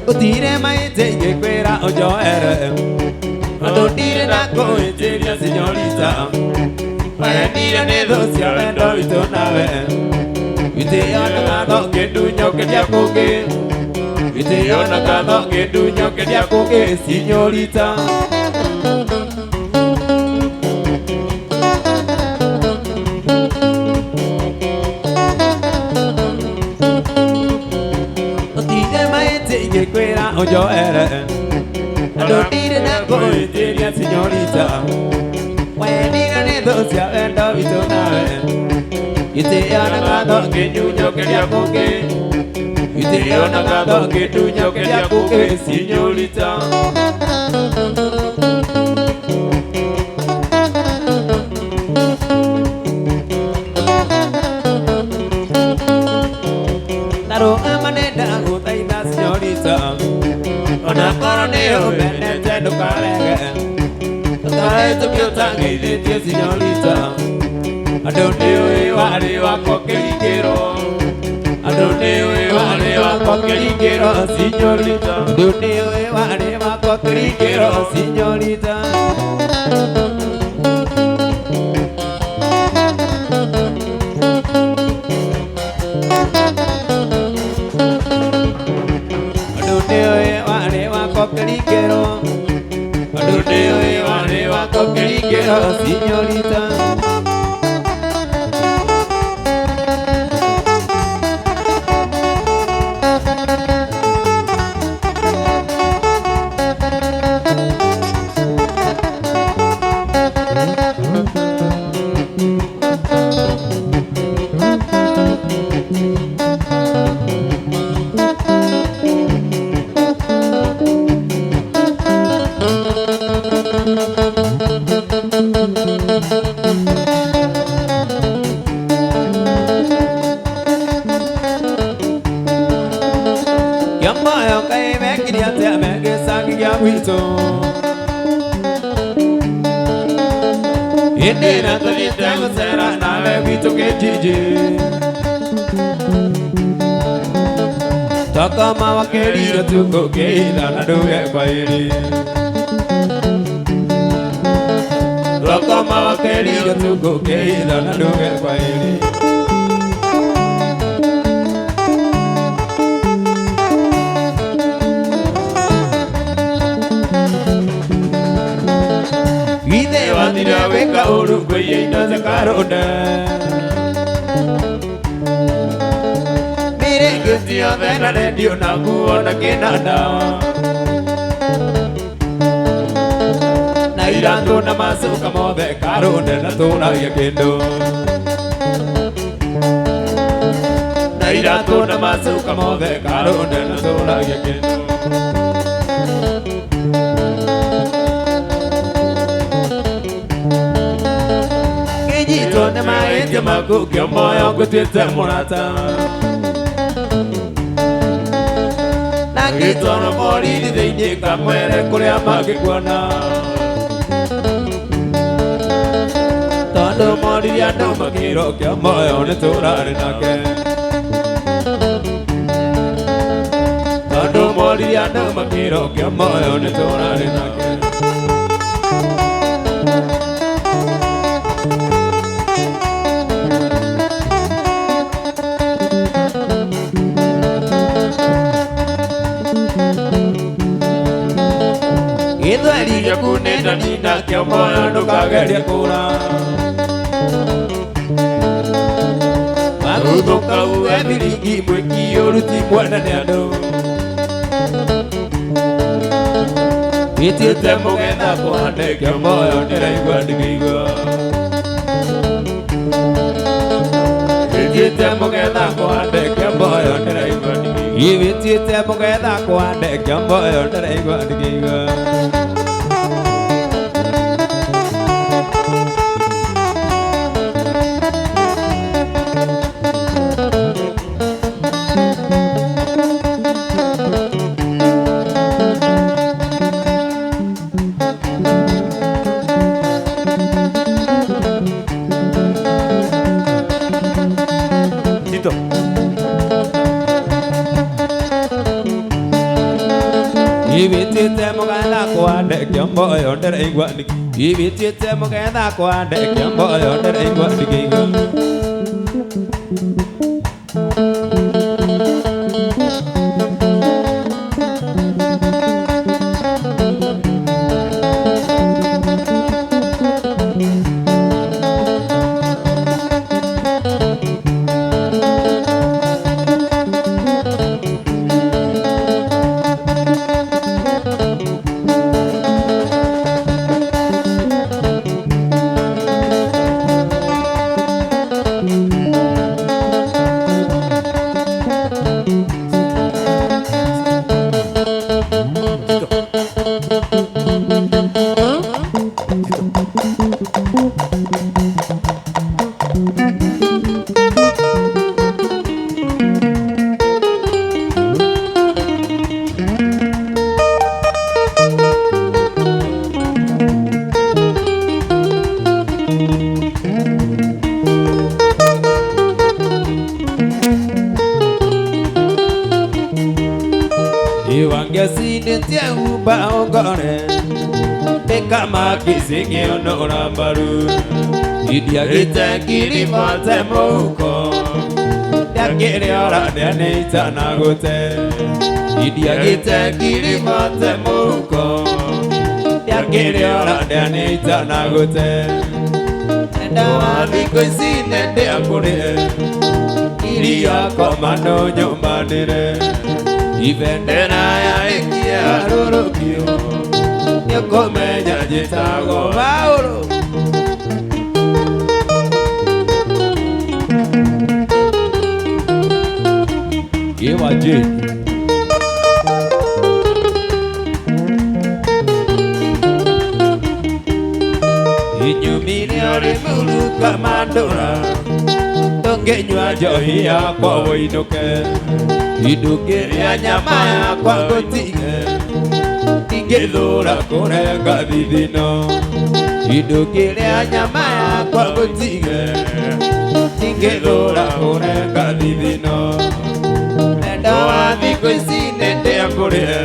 Gũtirĩ mahĩtia ingĩkwĩra ũnjoere tondũ ndirĩ na kũhĩtĩria sinyorita wendire nĩ thũ cia wendo witũ nawe gĩtĩo na ngatho ngĩndunyo kĩrĩa kũngĩ gĩtĩo na ngatho ngĩndunyo kĩrĩa kũngĩ sinyorita. Gũtirĩ mahĩtia ingĩkwĩra ũnjoere tondũ ndirĩ na kũhĩtĩria sinyorita wendire nĩ thũ cia wendo witũ nawe gĩtĩo na ngatho ngĩnyunyo kĩrĩa kũngĩ gĩtĩo na ngatho ngĩndunyo kĩrĩa kũngĩ sinyorita. Ta rũgama nĩndagũthaitha sinyorita ona korwo nĩ ũmenete ndũkarege ndũkahĩtũke ũtangeithĩtie sinyorita andũ nĩũĩ warĩ wakwa kĩringĩro andũ nĩũĩ warĩ wakwa kĩringĩro sinyorita andũ nĩũĩ warĩ wakwa kĩringĩro sinyorita. Andũ nĩũĩ warĩ wakwa kĩringĩro andũ nĩũĩ warĩ wakwa kĩringĩro sinyorita. Kĩomoyo kaĩ mekire atĩa me gĩcagi gĩa gwitũ hĩndĩ ĩrĩa tũthiĩte gũcera nawe gwitũ kĩnjinji twakoma wakĩrire ũtukũ ngĩitha na nduge kwaheri twakoma wakĩrire ũtukũ ngĩitha na nduge kwaheri. Githĩ wathire gwĩka ũru ngũiye indo cia karũnda mĩrĩngĩti yothe na rendio na nguo na kĩnanda na iratũ na macuka mothe karũnda na tũragia kĩndũ na iratũ na macuka mothe karũnda na tũragia kĩndũ. Kĩnyitwo nĩ mahĩtia maku kĩomoyo ngũtuĩte mũrata na ngĩtwarwo borithi thĩinĩ kamwere kũrĩa mangĩkuona tondũ moririe andũ makĩrwo kĩomoyo nĩ tũrarĩ nake tondũ moririe andũ makĩrwo kĩomoyo nĩ tũrarĩ nake. Gĩthweri ciaku nĩ ndanina kĩomoyo ndũkagerie kũra. Maguthũka uwe thiringi mwĩki ũruti mwene nĩ andũ. Wĩtĩte mũgetha kũhande kĩomoyo ndĩraigua ndikĩigua. Wĩtĩte mũgetha kũhande kĩomoyo ndĩraigua ndikĩigua. Wĩtĩte mũgetha kũhande kĩomoyo ndĩraigua ndikĩigua. Tito. Ibitite mũgetha kũhande kĩomoyo ndĩraigua ndikĩigua. Ibitite mũgetha kũhande kĩomoyo ndĩraigua ndikĩigua. Iwangecinĩtie humba ũngore ndĩkamakicingĩonora mbaru indiagĩte ngirima te mũhuko ndakĩrĩ ora ndĩanĩitanagũte indiagĩte ngirima te mũhuko ndakĩrĩ ora ndĩanĩitanagũte enda wa thikũ ici nĩndĩakũrĩe iria koma no nyũmanĩre ibendera yarĩkia rũrũkio nĩũkũmenya njĩtagwo Paũlũ. Iwaje inyumire ũrĩ mũruka mandũra tũngĩnyua njohi yakwa wũinũke indũngĩrĩa nyama yakwa ngũtige ingĩthũra kũrenga thithino indũngĩrĩa nyama yakwa ngũtige ingĩthũra kũrenga thithino enda wa thikũ ici nĩndĩakũrĩe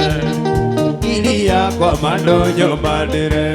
iria kwa mandũ nyũmanĩre.